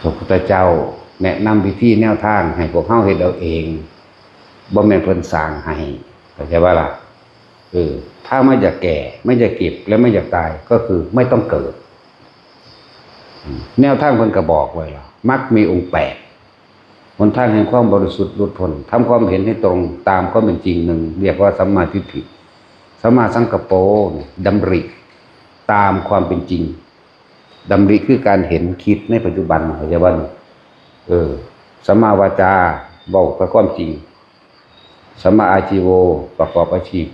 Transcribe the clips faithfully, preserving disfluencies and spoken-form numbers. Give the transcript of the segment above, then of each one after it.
พระพุทธเจ้าแนะนำวิธีแนวทางให้พวกเฮาเฮ็ดเอาเอง บ่แม่นเพิ่นสร้างให้ เข้าใจบ่ล่ะ? เออ ถ้าไม่อยากแก่ ไม่อยากเจ็บ และไม่อยากตาย ก็คือไม่ต้องเกิด อืม แนวทางเพิ่นก็บอกไว้แล้ว มรรคมีองค์แปด หนทางแห่งความบริสุทธิ์หลุดพ้น ทำความเห็นให้ตรงตามความเป็นจริงหนึ่ง เรียกว่าสัมมาทิฏฐิ สัมมาสังกัปโป ดำริตามความเป็นจริง ดำริคือการเห็นคิดในปัจจุบัน เข้าใจบ่? เออ สัมมาวาจา เว้ากับความจริง สัมมาอาชีโว ประกอบอาชีพ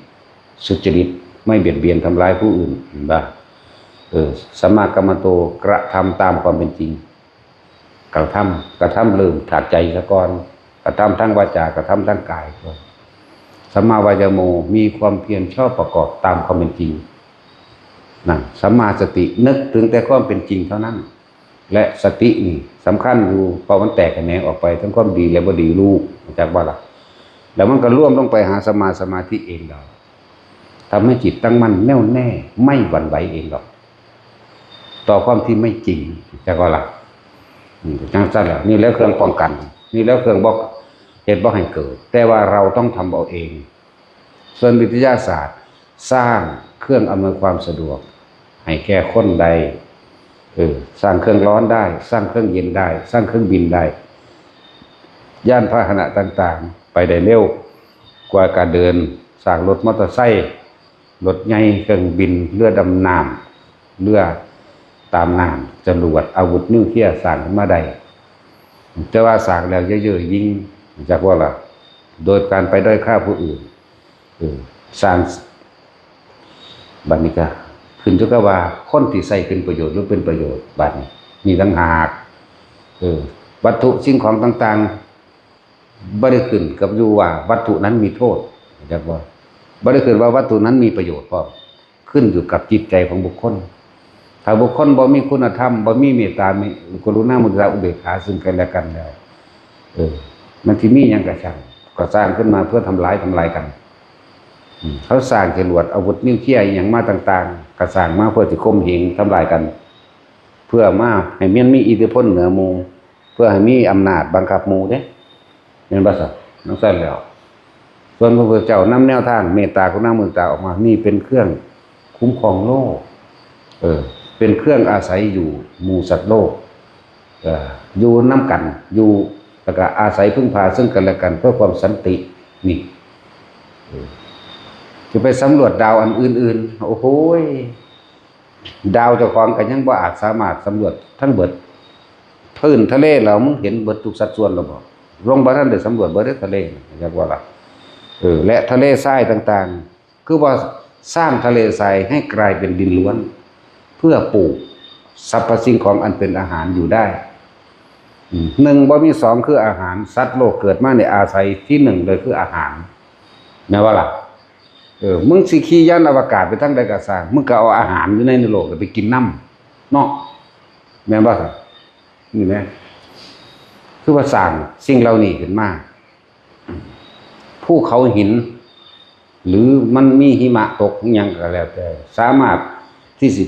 สุจริต ไม่เบียดเบียนทำร้ายผู้อื่น เห็นบ่? เออ สัมมากัมมันโต กระทำตามความเป็นจริง กระทำ กระทำเริ่มจากใจซะก่อน กระทำทางวาจา กระทำทางกายก่อน สัมมาวายาโม มีความเพียรชอบประกอบตามความเป็นจริง นั่น สัมมาสติ นึกถึงแต่ความเป็นจริงเท่านั้น และสตินี่สำคัญอยู่ เพราะมันแตกแขนงออกไปทั้งความดีและบ่ดี รู้จักบ่ล่ะ? แล้วมันก็รวมลงไปหาสัมมาสมาธิเองดอก ทำให้จิตตั้งมั่นแน่วแน่ ไม่หวั่นไหวเองดอก ต่อความที่ไม่จริง จักบ่ล่ะ? อืม จังซั่นแหละ นี่แหละเครื่องป้องกัน นี่แหละเครื่องบ่ เฮ็ดบ่ให้เกิด แต่ว่าเราต้องทำเอาเอง ส่วนวิทยาศาสตร์สร้างเครื่องอำนวยความสะดวกให้แก่คนได้ เออ สร้างเครื่องร้อนได้ สร้างเครื่องเย็นได้ สร้างเครื่องบินได้ ยานพาหนะต่างๆ ไปได้เร็วกว่าการเดิน สร้างรถมอเตอร์ไซค์ รถใหญ่ เครื่องบิน เรือดำน้ำ เรือตามน้ำ จรวด อาวุธนิวเคลียร์ สร้างขึ้นมาได้ แต่ว่าสร้างแล้วเย่อๆ ยิง จักบ่ล่ะ? โดยการไปด้อยค่าผู้อื่น เออ สร้าง บัดนี้ก็ขึ้นอยู่กับว่าคนที่ใช้เป็นประโยชน์หรือเป็นประโยชน์ บัดนี้ นี่ต่างหาก เออ วัตถุสิ่งของต่างๆ บ่ได้ขึ้นกับอยู่ว่าวัตถุนั้นมีโทษ จักบ่? บ่ได้ขึ้นว่าวัตถุนั้นมีประโยชน์พร้อม ขึ้นอยู่กับจิตใจของบุคคล ถ้าบุคคลบ่มีคุณธรรม บ่มีเมตตา มีกรุณา มุทิตา อุเบกขาซึ่งกันและกันแล้ว เออ มันสิมีหยังก็ช่าง ก็สร้างขึ้นมาเพื่อทำร้าย ทำลายกัน อืม เขาสร้างจรวด อาวุธนิวเคลียร์อิหยังมาต่างๆ ก็สร้างมาเพื่อสิข่มเหงทำลายกัน เพื่อมาให้มันมีอิทธิพลเหนือหมู่ เพื่อให้มีอำนาจบังคับหมู่เด้ แม่นบ่ซะ? จังซั่นแหล้ว ส่วนพระพุทธเจ้านำแนวทางเมตตากรุณามุทิตาออกมา นี่เป็นเครื่องคุ้มครองโลก เออ เป็นเครื่องอาศัยอยู่หมู่สัตว์โลก เอ่อ อยู่นำกัน อยู่ แล้วก็อาศัยพึ่งพาซึ่งกันและกันเพื่อความสันติ นี่ เออ สิไปสำรวจดาวอันอื่นๆ โอ้โหย ดาวเจ้าของก็ยังบ่อาจสามารถสำรวจทั้งเบิด พื้นทะเลแล้วมึงเห็นเบิดทุกสัดส่วนแล้วบ่? ลงบ่ทันได้สำรวจเบิดเด้อทะเล จักบ่ล่ะ? เออ และทะเลทรายต่างๆ คือว่าสร้างทะเลทรายให้กลายเป็นดินล้วน เพื่อปลูกสรรพสิ่งของอันเป็นอาหารอยู่ได้ อืม หนึ่งบ่มีสองคืออาหาร สัตว์โลกเกิดมาเนี่ยอาศัยที่หนึ่งเลยคืออาหาร แม่นบ่ล่ะ? เออ มึงสิขี่ยานอวกาศไปทางใดก็ซ่าง มึงก็เอาอาหารอยู่ในโลกไปกินนำ เนาะ แม่นบ่ล่ะ? นี่แหม คือว่าสร้างสิ่งเหล่านี้ขึ้นมา ภูเขาหิน หรือมันมีหิมะตกอิหยังก็แล้วแต่ สามารถที่สิ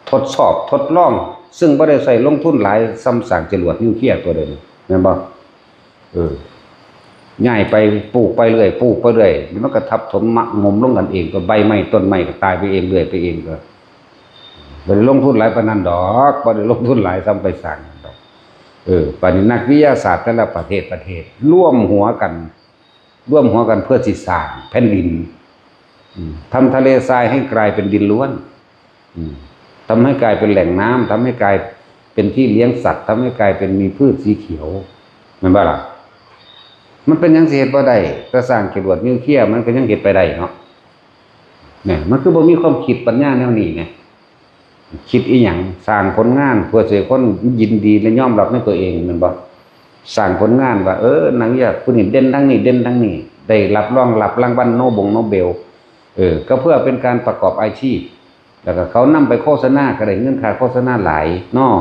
ทดสอบทดลอง ซึ่งบ่ได้ใช้ลงทุนหลายส่ำสร้างจรวดนิวเคลียร์ตัวเดียวนี่ แม่นบ่? เออ ย้ายไปปลูกไปเรื่อย ปลูกไปเรื่อย มันก็ทับถมหมะหมมลงกันเอง ก็ใบไม้ต้นไม้ก็ตายไปเองเรื่อยไปเอง ก็บ่ได้ลงทุนหลายปานนั้นดอก บ่ได้ลงทุนหลายส่ำไปสร้างดอก เออ บัดนี้นักวิทยาศาสตร์แต่ละประเทศ ประเทศ ร่วมหัวกัน ร่วมหัวกันเพื่อสิสร้างแผ่นดิน อืม ทำทะเลทรายให้กลายเป็นดินล้วน อืม ทำให้กลายเป็นแหล่งน้ำ ทำให้กลายเป็นที่เลี้ยงสัตว์ ทำให้กลายเป็นมีพืชสีเขียว แม่นบ่ล่ะ? มันเป็นหยังสิเฮ็ดบ่ได้ แต่สร้างจรวดนิวเคลียร์มันก็ยังเฮ็ดไปได้เนาะ เนี่ย มันคือบ่มีความคิดปัญญาแนวนี้ไง คิดอีหยัง สร้างผลงานเพื่อสิให้คนยินดีและยอมรับในตัวเอง แม่นบ่? สร้างผลงานว่า เออ นักวิทยาศาสตร์ผู้นี้เด่นทางนี้ เด่นทางนี้ ได้รับรองรับรางวัลโนบงโนเบล เออ ก็เพื่อเป็นการประกอบอาชีพ แล้วก็เขานำไปโฆษณาก็ได้เงินค่าโฆษณาหลายเนาะ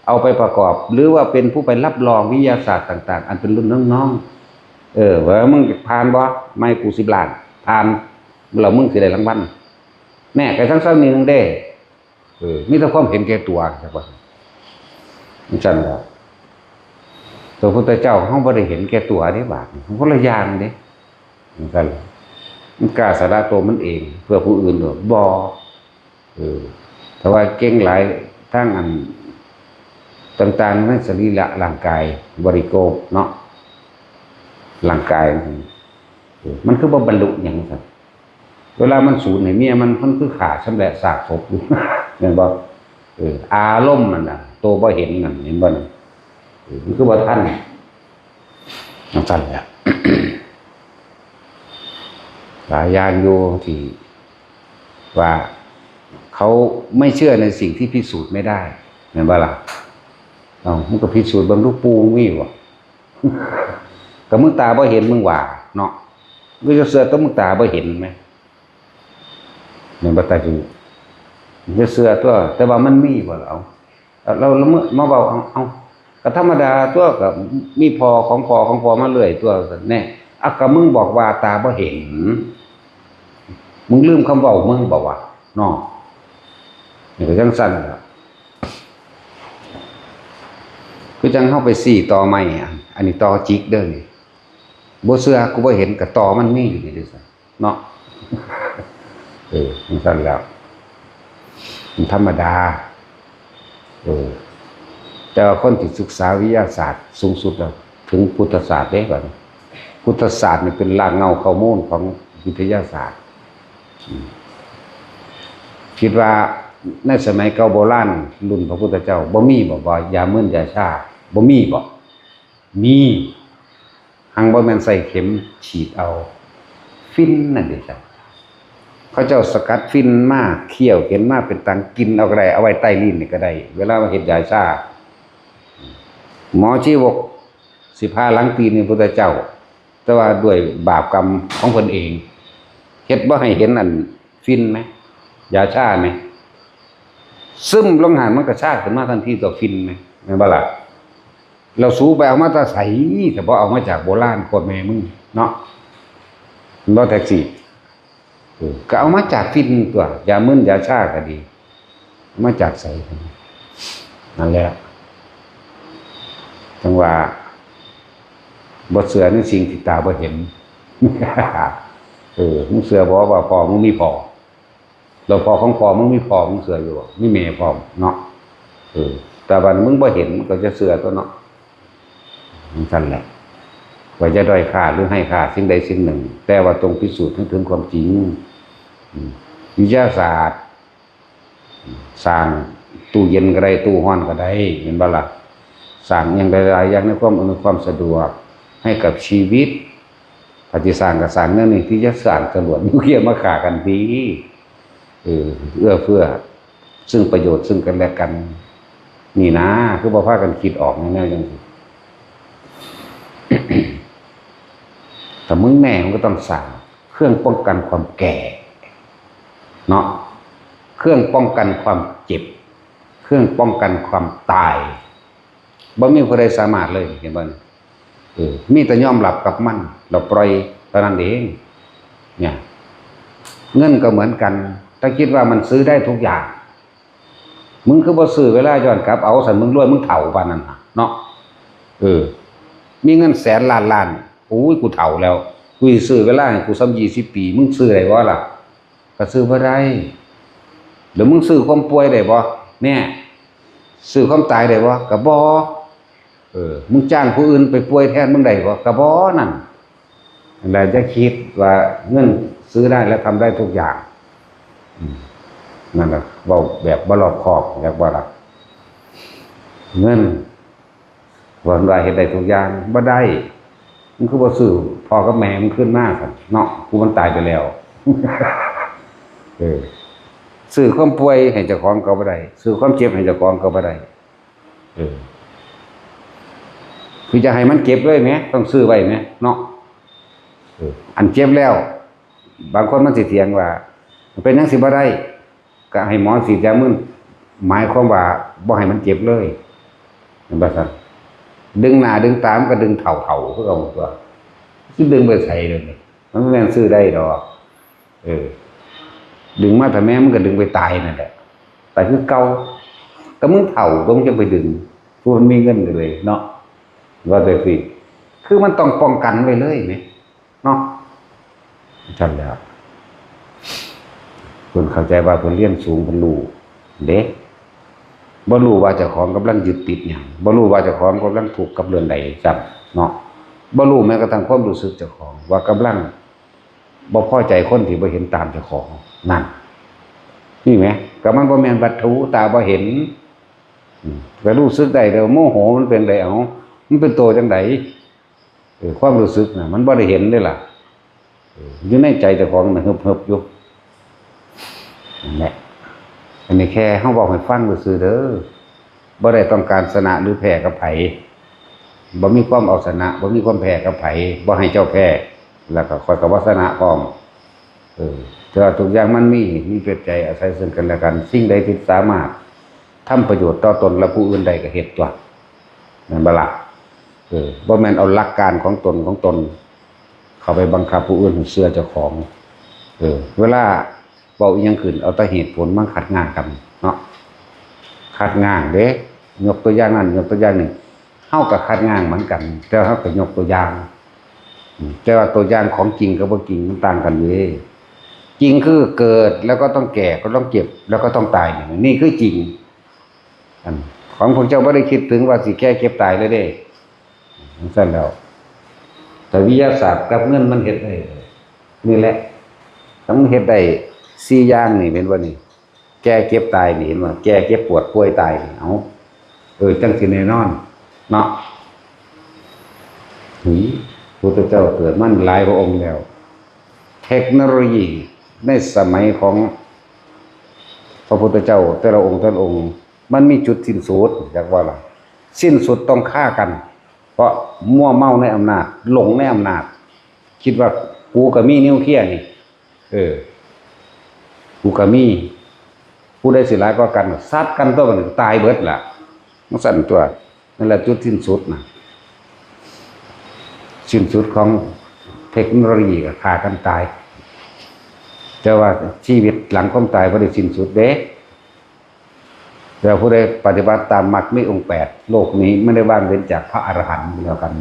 เอาไปประกอบ หรือว่าเป็นผู้ไปรับรองวิทยาศาสตร์ต่างๆ อันเป็นรุ่นน้องๆ เออ ว่ามึงผ่านบ่ ไม่กูสิบล้าน ผ่าน แล้วมึงสิได้รางวัล แน่ ก็ทั้งซ้ำนี่หนึ่งเด้ เออ มีแต่ความเห็นแก่ตัว จักว่า จั่งซั่นล่ะ ตัวพุทธเจ้าเฮาบ่ได้เห็นแก่ตัวเด้ บาดนี้คนละอย่างเด้ จั่งซั่นล่ะ มันกล้าสละตัวมันเอง เพื่อผู้อื่นเหรอ บ่ เออ แต่ว่าเก่งหลายทางอันต่างๆ ในสรีระร่างกาย บริโภคเนาะ ร่างกายมัน เออ มันคือบ่บรรลุหยังซั่น เวลามันสูญให้เมียมัน มันคือฆ่าชำแหละซากศพอยู่ แม่นบ่ เออ อารมณ์นั่นน่ะ ตัวบ่เห็นนั่น เห็นบ่นั่น เออ มันคือบ่ทัน จั่งซั่นแหละ หลายอย่างอยู่ที่ว่าเขาไม่เชื่อในสิ่งที่พิสูจน์ไม่ได้ แม่นบ่ล่ะ เอ้า มึงก็พิสูจน์เบิ่งดู ปู่มึงมีบ่ ก็มึงตาบ่เห็นมึงว่าเนาะ มึงจะเชื่อตัวมึงตาบ่เห็นไหม แม่นบ่ ตาจู มึงจะเชื่อตัว แต่ว่ามันมีบ่ล่ะ เอ้า เรา เรามาเว้า เอา เอา ก็ธรรมดาตัว ก็มีพ่อของพ่อของพ่อมาเรื่อยตัว แน่ อ่ะ ก็มึงบอกว่าตาบ่เห็น มึงลืมคำเว้ามึงบอกว่าเนาะ นี่ก็จั่งซั่นล่ะ คือจั่งเฮาไปซี้ต่อไม้อะ อันนี้ต่อจิกเด้อนี่ บ่เชื่อ กูบ่เห็น ก็ต่อมันมีอยู่นี่เด้อ เนาะ เออ จั่งซั่นแล้ว มันธรรมดา เออ แต่ว่าคนที่ศึกษาวิทยาศาสตร์สูงสุดแล้ว ถึงพุทธศาสตร์เด้ บัดนี้ พุทธศาสตร์นี่เป็นรากเหง้าข้อมูลของวิทยาศาสตร์ อืม คิดว่าในสมัยเก่าโบราณ รุ่นพระพุทธเจ้า บ่มีบ่ ว่ายามึนยาชา บ่มีบ่ มี หังบ่แม่นใส่เข็มฉีดเอา ฝิ่นนั่นเด้จ้ะ เขาเจ้าสกัดฝิ่นมา เคี่ยวเข็นมาเป็นตัง กินเอาก็ได้ เอาไว้ใต้ลิ้นนี่ก็ได้ เวลาเฮ็ดยาชา หมอชีวกสิผ่าหลังตีนนี่พุทธเจ้า แต่ว่าด้วยบาปกรรมของเพิ่นเอง เฮ็ดบ่ให้เห็นอันฝิ่นไหม ยาชาไหม ซึมลงหั่นมันก็ชาขึ้นมาทันที ตัวฝิ่นไหม แม่นบ่ล่ะ เราสูไปเอามาแต่ไส แต่บ่เอามาจากโบราณโคตรแม่มึงเนาะ มันบ่แท็กซี่ เออ ก็เอามาจากฝิ่นตัวยามึนยาชาก็ดี มาจากไส นั่นแหละ จั่งว่า บ่เชื่อในสิ่งที่ตาบ่เห็น เออ มึงเชื่อบ่ว่าพ่อมึงมีพ่อ แล้วพ่อของพ่อมึงมีพ่อ มึงเชื่ออยู่บ่ มีแม่พร้อมเนาะ เออ แต่บัดมึงบ่เห็น มึงก็จะเชื่อตัวเนาะ จั่งซั่นแหละ ว่าจะด้อยค่าหรือให้ค่าสิ่งใดสิ่งหนึ่ง แต่ว่าจงพิสูจน์ให้ถึงความจริง อืม วิทยาศาสตร์ สร้างตู้เย็นก็ได้ ตู้ร้อนก็ได้ เห็นบ่ล่ะ สร้างอย่างใดหลายอย่างในความอำนวยความสะดวกให้กับชีวิต ปฏิสร้างก็สร้างแนวนี้ ที่จะสร้างจรวดนิวเคลียร์มาฆ่ากันติ เออ เอื้อเฟื้อซึ่งประโยชน์ซึ่งกันและกัน นี่นะ คือบ่พากันคิดออกแนวจั่งซี้ แต่มึงแน่ มึงก็ต้องสร้างเครื่องป้องกันความแก่ เนาะ เครื่องป้องกันความเจ็บ เครื่องป้องกันความตาย บ่มีผู้ใดสามารถเลย เห็นบ่ เออ มีแต่ยอมรับกับมัน แล้วปล่อยเท่านั้นเอง เนี่ย เงินก็เหมือนกัน ถ้าคิดว่ามันซื้อได้ทุกอย่าง มึงคือบ่ซื้อเวลาย้อนกลับเอา ซั่นมึงรวย มึงเฒ่าปานนั้นน่ะเนาะ เออ มีเงินแสนล้านล้าน โอ้ย กูเฒ่าแล้ว กูสิซื้อเวลาให้กูส่ำยี่สิบปี มึงซื้อได้บ่ล่ะ ก็ซื้อบ่ได้ แล้วมึงซื้อความป่วยได้บ่ เนี่ย ซื้อความตายได้บ่ ก็บ่ เออ มึงจ้างผู้อื่นไปป่วยแทนมึงได้บ่ ก็บ่ นั่น นั่นแหละ อย่าคิดว่าเงินซื้อได้และทำได้ทุกอย่าง อืม นั่นแหละ เว้าแบบบ่รอบคอบ อยากว่าล่ะ เงิน เพิ่นว่าเฮ็ดได้ทุกอย่าง บ่ได้ มึงคือบ่ซื้อพ่อกับแม่มึงคืนมาซั่นเนาะ ผู้มันตายไปแล้ว เออ ซื้อความป่วยให้เจ้าของก็บ่ได้ ซื้อความเจ็บให้เจ้าของก็บ่ได้ เออ คือจะให้มันเจ็บเลยแหม ต้องซื้อไว้แหมเนาะ เออ อันเจ็บแล้ว บางคนมันสิเถียงว่า เป็นหยังสิบ่ได้ ก็ให้หมอฉีดยามึน หมายความว่าบ่ให้มันเจ็บเลย เห็นบ่ซั่น ดึงหน้าดึงตามันก็ดึงเฒ่าๆ คือเก่าตัว สิดึงไปไสเดี๋ยวนี้ มันบ่แม่นซื้อได้ดอก เออ ดึงมาแต่แม่มันก็ดึงไปตายนั่นแหละ ตายคือเก่า แต่มึงเฒ่า มึงจะไปดึง ผู้มันมีเงินเลยเนาะ ว่าแต่สิ คือมันต้องป้องกันไว้เลยเนี่ยเนาะ ซั่นแหล้ว เพิ่นเข้าใจว่าเพิ่นเรียนสูง เพิ่นรู้เด้ บ่รู้ว่าเจ้าของกำลังยึดติดหยัง บ่รู้ว่าเจ้าของกำลังทุกข์กับเรื่องใดซ้ำเนาะ บ่รู้แม้กระทั่งความรู้สึกเจ้าของว่ากำลังบ่พอใจคนที่บ่เห็นตามเจ้าของ นั่น นี่แหม ก็มันบ่แม่นวัตถุตาบ่เห็น อืม ก็รู้สึกได้แล้ว โมโหมันเป็นได เอ้า มันเป็นโตจั่งใด เออ ความรู้สึกน่ะ มันบ่ได้เห็นเด้ล่ะ เออ อยู่ในใจเจ้าของน่ะ เหิบๆ อยู่ นั่นแหละ อันนี้แค่เฮาเว้าให้ฟังซื่อๆ เด้อ บ่ได้ต้องการชนะหรือแพ้กับไผ บ่มีความเอาชนะ บ่มีความแพ้กับไผ บ่ให้เจ้าแพ้ แล้วก็ข้อยก็บ่ชนะพร้อม เออ แต่ว่าทุกอย่างมันมี มีปัจจัยอาศัยซึ่งกันและกัน สิ่งใดที่สามารถทำประโยชน์ต่อตนและผู้อื่นได้ก็เฮ็ดตั่ว แม่นบ่ล่ะ เออ บ่แม่นเอาหลักการของตนของตน เข้าไปบังคับผู้อื่นให้เชื่อเจ้าของ เออ เวลาเว้าอิหยังขึ้น เอาแต่เหตุผลมาคัดง้างกันเนาะ คัดง้างเด้ ยกตัวอย่างนั้น ยกตัวอย่างนี้ เฮาก็คัดง้างเหมือนกัน แต่เฮาก็ยกตัวอย่าง อืม แต่ว่าตัวอย่างของจริงกับบ่จริงมันต่างกันเด้ จริงคือเกิดแล้วก็ต้องแก่ ก็ต้องเจ็บ แล้วก็ต้องตาย นี่ นี่คือจริง อัน ของพวกเจ้าบ่ได้คิดถึงว่าสิแก่เจ็บตายเลยเด้ จั่งซั้นแล้ว แต่วิทยาศาสตร์กับเงินมันเฮ็ดได้ นี่แหละ ถ้ามันเฮ็ดได้สี่อย่างนี่ เห็นบ่นี่ แก่เจ็บตายนี่ เห็นบ่ แก่เจ็บปวดป่วยตายนี่ เอ้า เออ จั่งสิแน่นอน เนาะ นี่ พุทธเจ้าเกิดมาหลายพระองค์แล้ว เทคโนโลยีในสมัยของพระพุทธเจ้าแต่ละองค์แต่ละองค์ มันมีจุดสิ้นสุด จักว่าล่ะ สิ้นสุดต้องฆ่ากัน เพราะมัวเมาในอำนาจ หลงในอำนาจ คิดว่ากูก็มีนิวเคลียร์นี่ เออ กูก็มี ผู้ใดสิหลายกว่ากัน ซัดกันตัวบัดนี้ ตายเบิดล่ะ จั่งซั้นตัว นั่นแหละจุดสิ้นสุดน่ะ สิ้นสุดของเทคโนโลยีก็ฆ่ากันตาย แต่ว่าชีวิตหลังความตายบ่ได้สิ้นสุดเด้ แล้วผู้ใดปฏิบัติตามมรรคมีองค์แปด โลกนี้ไม่ได้ว่างเว้นจากพระอรหันต์ แล้วกัน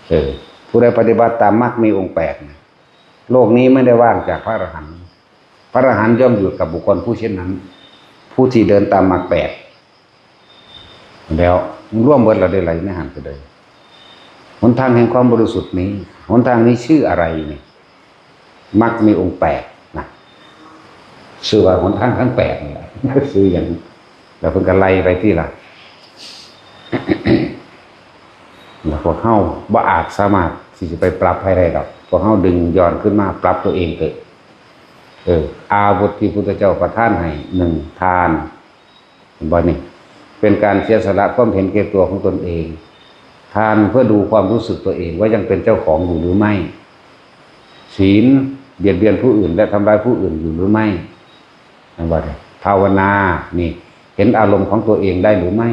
เออ ผู้ใดปฏิบัติตามมรรคมีองค์แปดน่ะ โลกนี้ไม่ได้ว่างจากพระอรหันต์ พระอรหันต์ย่อมอยู่กับบุคคลผู้เช่นนั้น ผู้ที่เดินตามมรรคแปด แล้วรวมเบิดแล้วได้หลายในหันก็ได้ หนทางแห่งความบริสุทธิ์นี้ หนทางนี้ชื่ออะไรนี่ มรรคมีองค์แปดนะ ชื่อว่าหนทางทั้งแปดนี่แหละ ชื่อหยัง แล้วเพิ่นก็ไล่ไปทีละ แล้วพวกเฮาบ่อาจสามารถที่จะไปปรับให้ได้ดอก พวกเฮาดึงย้อนขึ้นมาปรับตัวเองเถอะ เออ อาวุธที่พุทธเจ้าประทานให้ หนึ่ง ทาน เห็นบ่นี่ เป็นการเสียสละความเห็นแก่ตัวของตนเอง ทานเพื่อดูความรู้สึกตัวเองว่ายังเป็นเจ้าของอยู่หรือไม่ ศีล เบียดเบียนผู้อื่นและทำร้ายผู้อื่นอยู่หรือไม่ เห็นบ่นี่ ภาวนา นี่ เห็นอารมณ์ของตัวเองได้หรือไม่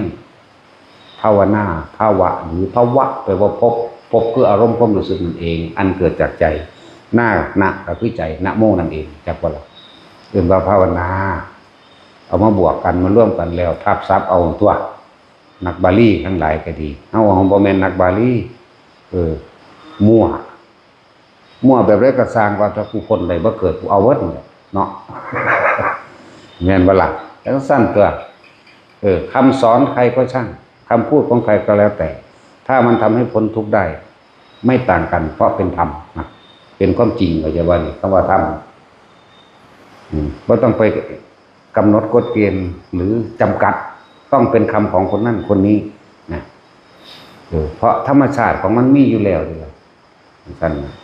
ภาวนา ภาวะ หรือภวะ แปลว่าพบ พบคืออารมณ์ความรู้สึกนั่นเอง อันเกิดจากใจ นะ นะ ก็คือใจ นะโมนั่นเอง จักบ่ล่ะ เอิ้นว่าภาวนา เอามาบวกกัน มาร่วมกันแล้ว ทับศัพท์เอาตัว นักบาลีทั้งหลายก็ดี เฮาบ่แม่นนักบาลี เออ มั่ว มั่วแบบใดก็ซ่าง ว่าถ้ากูพ้นได้บ่เกิด กูเอาเบิดนั่นแหละเนาะ แม่นบ่ล่ะ จั่งซั้นตัว เออ คำสอนใครก็ช่าง คำพูดของใครก็แล้วแต่ ถ้ามันทำให้พ้นทุกข์ได้ ไม่ต่างกัน เพราะเป็นธรรมนะ เป็นความจริง เข้าใจบ่นี่ คำว่าธรรม อืม บ่ต้องไปกำหนดกฎเกณฑ์หรือจำกัด ต้องเป็นคำของคนนั้นคนนี้นะ เออ เพราะธรรมชาติของมันมีอยู่แล้วนี่แหละ จั่งซั้นนะ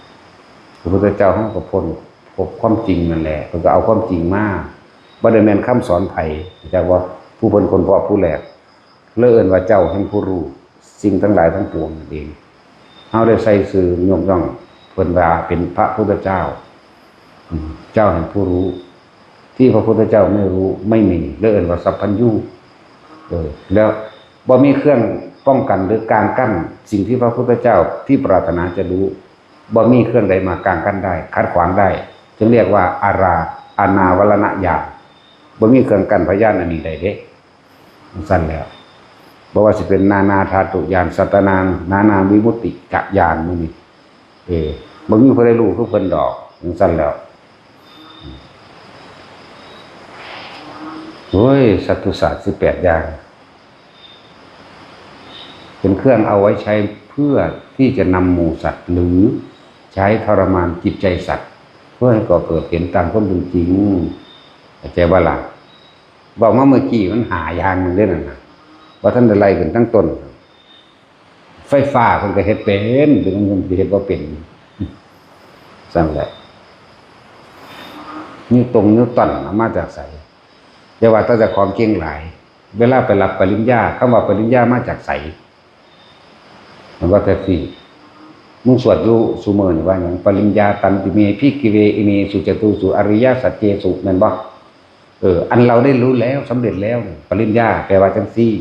พระพุทธเจ้าเฮาก็พ้น พบความจริงนั่นแหละ เพิ่นก็เอาความจริงมา บ่ได้แม่นคำสอนไผ จักว่าผู้เพิ่นค้นพบผู้แรก เลยเอิ้นว่าเจ้าแห่งผู้รู้ สิ่งทั้งหลายทั้งปวงนั่นเอง เฮาได้ใส่ชื่อยกย่องเพิ่นว่าเป็นพระพุทธเจ้า อืม เจ้าแห่งผู้รู้ ที่พระพุทธเจ้าไม่รู้ไม่มี เลยเอิ้นว่าสัพพัญญู เออ แล้วบ่มีเครื่องป้องกันหรือกางกั้นสิ่งที่พระพุทธเจ้าที่ปรารถนาจะรู้ บ่มีเครื่องใดมากางกั้นได้ ขัดขวางได้ จึงเรียกว่าอารา อนาวรณญาณ บ่มีเครื่องกั้นพยานอันนี้ได้เด้ จั่งซั้นแล้ว บ่ว่าสิเป็นนานาธาตุญาณ สัตตานานานาวิมุตติกญาณ มื้อนี้ เออ บ่มีผู้ใดรู้คือเพิ่นดอก จั่งซั่นแหล้ว โอ้ย สัตตุศาสตร์ สิบแปด อย่าง เป็นเครื่องเอาไว้ใช้เพื่อที่จะนำหมู่สัตว์ หรือใช้ทรมานจิตใจสัตว์ เพื่อให้ก่อเกิดเห็นตามความเป็นจริง เข้าใจบ่ล่ะ เว้ามาเมื่อกี้มันห้าอย่างหนึ่งเด้อนั่นน่ะ บ่ทันได้ไล่ขึ้นทั้งต้น ไฟฟ้าเพิ่นก็เฮ็ดเป็น เป็นหยังเพิ่นสิเฮ็ดบ่เป็น ซั่นแหละ นิวตงนิวตันเอามาจากไส อย่าว่าแต่เจ้าของเก่งหลาย เวลาไปรับปริญญา คำว่าปริญญามาจากไส มันว่าแต่สิ มึงสวดอยู่ซุมื้อนี่ว่าหยัง ปริญญาตันติเม ภิกขิเว อิเมสุ จตุสุ อริยสัจเจสุ แม่นบ่ เออ อันเราได้รู้แล้ว สำเร็จแล้ว ปริญญาแปลว่าจั่งซี้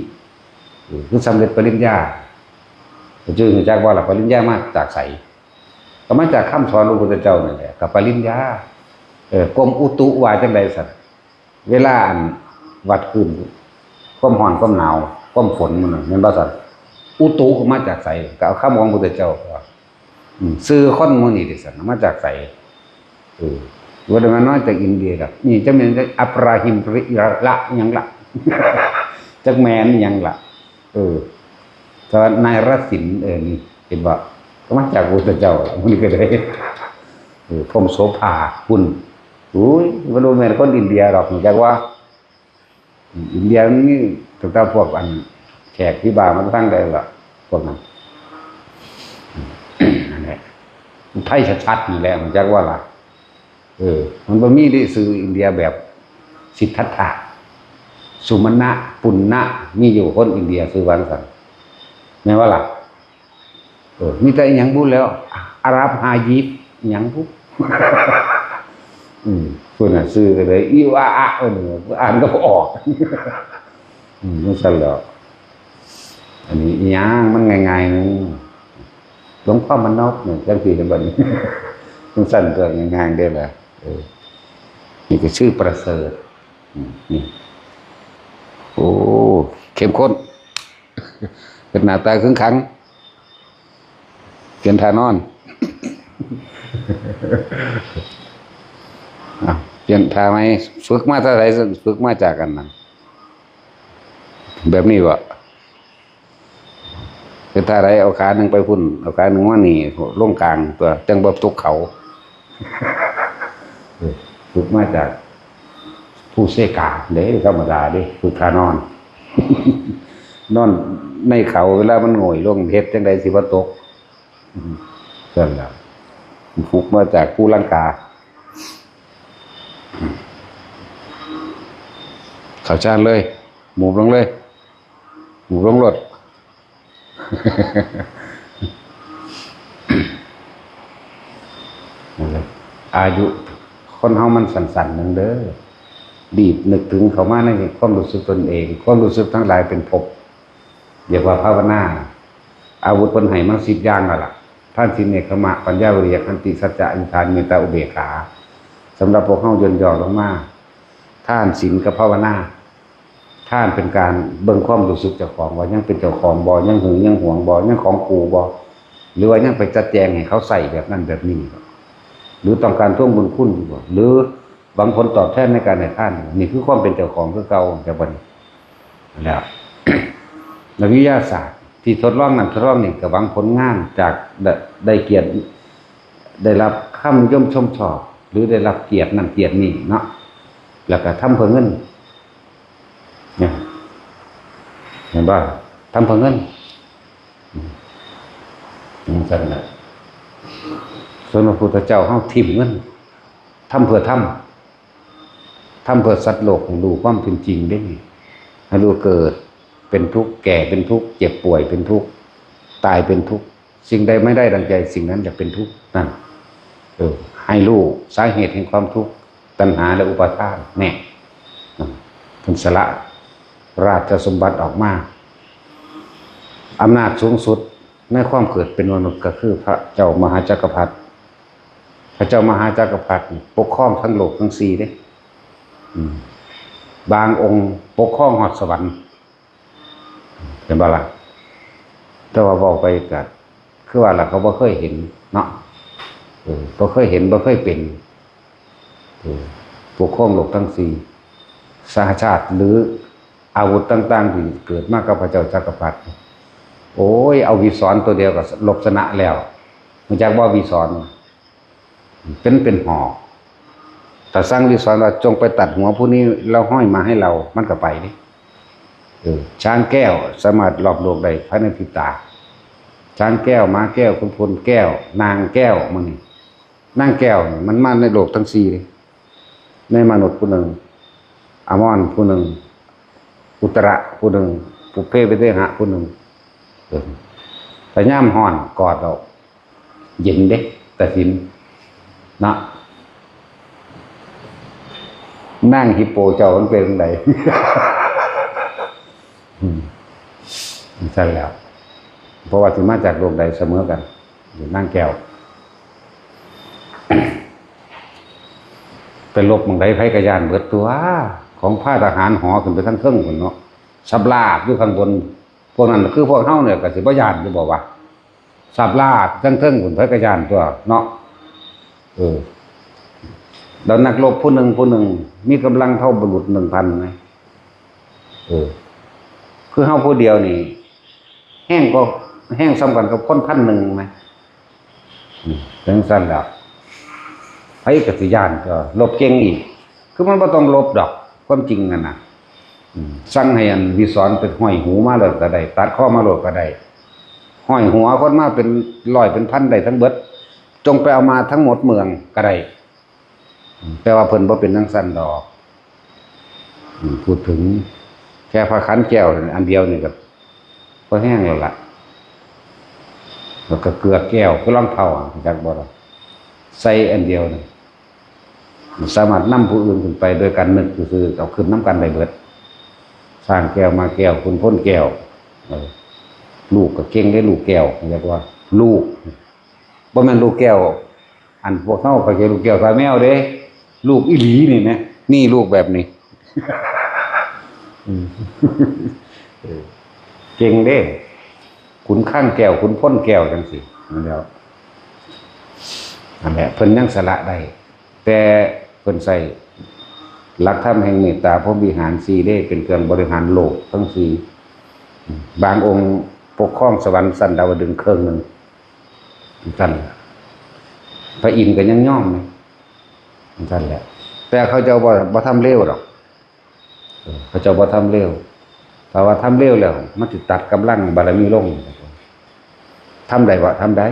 เออ คือสำเร็จปริญญา จื่อรู้จักบ่ล่ะ ปริญญามาจากไส ก็มาจากคำสอนพระพุทธเจ้านั่นแหละ ก็ปริญญา เออ กรมอุตุว่าจั่งใดซั่น เวลาอันวัดคลื่น ความร้อน ความหนาว ความฝนมันน่ะ แม่นบ่ซั่น อุตุก็มาจากไส ก็เอาคำของพระพุทธเจ้า อืม ชื่อคนหมู่นี้เด้ซั่น มาจากไส เออ บ่ได้มาน้อยจากอินเดียดอก นี่จักแม่นอับราฮิมริละหยังละ จักแม่นหยังละ เออ แต่ว่านายรสิน เออ นี่ เห็นบ่ ก็มาจากพระพุทธเจ้า หมู่นี้ก็ได้ เออ พรหมโสภา คุณ อุ้ย บ่รู้แม่นคนอินเดียดอก รู้จักว่า อินเดียมันมีตั้งแต่พวกอันแขกที่บ้านมันตั้งแต่ละพวกนั้น นั่นแหละไทยชัดๆนี่แหละ มันจักว่าล่ะ เออ มันบ่มีที่สื่ออินเดียแบบสิทธัตถะ สุมาณะ ปุณณะ มีอยู่คนอินเดียชื่อว่าซั่น แม่นว่าล่ะ เออ มีแต่อิหยังบุแล้ว อาหรับฮายิบอิหยังบุ อืม เพิ่นน่ะซื้อกันเลย อิวอาอะ เออ อ่านก็บ่ออก อืม จั่งซั่นแหล้ว อันนี้อิหยังมันง่ายๆนึง หลวงพ่อมานพเนี่ยจั่งซี้เห็นบ่นี่ จั่งซั่นก็ง่ายๆเด้อล่ะ เออ นี่ก็ชื่อประเสริฐ อืม นี่ โอ้ เข้มข้น เป็นหน้าตาขึงขัง เปลี่ยนท่านอน อ่ะ เปลี่ยนท่าไหม ฝึกมาเท่าไหร่ ฝึกมาจากอันนั้น แบบนี้บ่ เป็นท่าใด เอาขาหนึ่งไปพุ่น เอาขาหนึ่งมานี่ ลงกลางตัว จั่งบ่ตกเขา เออ ฝึกมาจากผู้เสกาเด้ ธรรมดาเด้ ฝึกท่านอน นอนในเขา เวลามันโง่ยลง เฮ็ดจั่งใดสิบ่ตก อืม นั่นแหละ ฝึกมาจากผู้ลังกา เข้าฌานเลย หมูบลงเลย หมูบลงโลด อายุคนเฮามันสั้นๆหนึ่งเด้อ รีบนึกถึงเข้ามาในความรู้สึกตนเอง ความรู้สึกทั้งหลายเป็นภพ เรียกว่าภาวนา อาวุธเพิ่นให้มาสิบอย่างแล้วล่ะ ทานศีล เนกขัมมะ ปัญญา วิริยะ ขันติ สัจจะ อธิษฐาน เมตตา อุเบกขา สำหรับพวกเฮาย่นย่อลงมา ทานศีลกับภาวนา ทานเป็นการเบิ่งความรู้สึกเจ้าของว่ายังเป็นเจ้าของบ่ ยังหึงยังหวงบ่ ยังของกูบ่ หรือว่ายังไปจัดแจงให้เขาใช้แบบนั้นแบบนี้บ่ หรือต้องการทวงบุญคุณอยู่บ่ หรือหวังผลตอบแทนในการให้ทานอยู่บ่ นี่คือความเป็นเจ้าของคือเก่า แต่บัดนี้ แล้ว นักวิทยาศาสตร์ที่ทดลองนั่นทดลองนี่ก็หวังผลงานจากได้ ได้เกียรติ ได้รับคำยมชมชอบ หรือได้รับเกียรตินั่นเกียรตินี่เนาะ แล้วก็ทำเพื่อเงิน เนี่ย เห็นบ่ ทำเพื่อเงิน อืม จั่งซั่นน่ะ ส่วนพระพุทธเจ้าเฮาทิ่มเงิน ทำเพื่อธรรม ทำเพื่อสัตว์โลกให้รู้ความเป็นจริงเด้นี่ ให้รู้เกิดเป็นทุกข์ แก่เป็นทุกข์ เจ็บป่วยเป็นทุกข์ ตายเป็นทุกข์ สิ่งใดไม่ได้ดังใจ สิ่งนั้นจะเป็นทุกข์ นั่น เออ ให้รู้สาเหตุแห่งความทุกข์ ตัณหาและอุปาทาน แน่ อืม เพิ่นสละราชสมบัติออกมา อำนาจสูงสุดในความเกิดเป็นมนุษย์ก็คือพระเจ้ามหาจักรพรรดิ พระเจ้ามหาจักรพรรดินี่ปกครองทั้งโลกทั้งสี่เด้ อืม บางองค์ปกครองฮอดสวรรค์ เห็นบ่ล่ะ แต่ว่าเว้าไปก็คือว่าล่ะ เขาบ่เคยเห็นเนาะ เออ บ่เคยเห็น บ่เคยเป็น เออ ปกครองโลกทั้งสี่ สหชาติ หรืออาวุธต่างๆที่เกิดมากับพระเจ้าจักรพรรดิ โอ้ย เอาวิสรตัวเดียวก็ลบชนะแล้ว รู้จักบ่วิสร เป็น เป็นหอก ถ้าสั่งวิสรว่าจงไปตัดหัวผู้นี้แล้วห้อยมาให้เรา มันก็ไปนี่ เออ ช้างแก้วสามารถรอบโลกได้ภายในพริบตา ช้างแก้ว ม้าแก้ว ขุนพลแก้ว นางแก้ว มื้อนี้ นางแก้วนี่มันมาในโลกทั้งสี่เลย ในมนุษย์ผู้หนึ่ง อมรผู้หนึ่ง อุตระผู้หนึ่ง ปุพเพวิเทหะผู้หนึ่ง เออ แต่ยามฮ้อนกอดเอา เย็นเด้ ตาสิน เนาะ นางฮิปโปเจ้ามันเป็นจั่งใด อืม ซั่นแหล้ว เพราะว่าสิมาจากโลกใดเสมอกัน อยู่นางแก้ว ไปลบหม่องใดไผก็ย้านเบิดตัว ของพาทหารหอขึ้นไปทั้งเทิงพุ้นเนาะ สับลาบอยู่ข้างบน พวกนั้นคือพวกเฮาเนี่ยก็สิบ่ย้านอยู่บ่วะ สับลาบทั้งเทิงพุ้นไผก็ย้านตัวเนาะ เออ แล้วนักรบผู้หนึ่งผู้หนึ่ง มีกำลังเท่าบุรุษหนึ่งพันไหม เออ คือเฮาผู้เดียวนี่ แฮงก็ แฮงส่ำกันกับคนพันหนึ่งไหม อืม จั่งซั่นแหละ ไผก็สิย้านก็รบเก่งอีก คือมันบ่ต้องรบดอก ความจริงนั่นน่ะ อืม สั่งให้อันวิสรไปห้อยหูมาโลดก็ได้ ตัดคอมาโลดก็ได้ ห้อยหัวคนมาเป็นร้อยเป็นพันได้ทั้งเบิด จงไปเอามาทั้งหมดเมืองก็ได้ อืม แต่ว่าเพิ่นบ่เป็นจั่งซั่นดอก อืม พูดถึงแค่พระขันแก้วอันเดียวนี่ก็พอแฮงแล้วล่ะ แล้วก็เกลือแก้วคือรองเท้าอะ รู้จักบ่ล่ะ ใส่อันเดียวนี่ มันสามารถนำผู้อื่นขึ้นไปโดยการนึกซื่อๆ เอาขึ้นนำกันได้เบิด ช้างแก้ว ม้าแก้ว ขุนพลแก้ว เออ ลูกก็เก่งเด้ ลูกแก้ว เรียกว่า ลูก บ่แม่นลูกแก้ว อันพวกเฮาเข้าใจลูกแก้วตาแมวเด้ ลูกอีหลีนี่นะ นี่ลูกแบบนี้ อืม เออ เก่งเด้ ขุนข้างแก้ว ขุนพลแก้วจั่งซี้ นั่นแหล้ว นั่นแหละ เพิ่นยังสละได้ แต่เพิ่นใช้หลักธรรมแห่งเมตตาพรหมวิหารสี่เด้ เป็นเครื่องบริหารโลกทั้งสี่ บางองค์ปกครองสวรรค์ชั้นดาวดึงส์เครื่องหนึ่ง ซั่น พระอินทร์ก็ยังยอมนะ ซั่นแหละ แต่เขาเจ้าบ่ บ่ทำเลวดอก เออ เขาเจ้าบ่ทำเลว ถ้าว่าทำเลวแล้ว มันสิตัดกำลังบารมีลง ทำได้บ่ ทำได้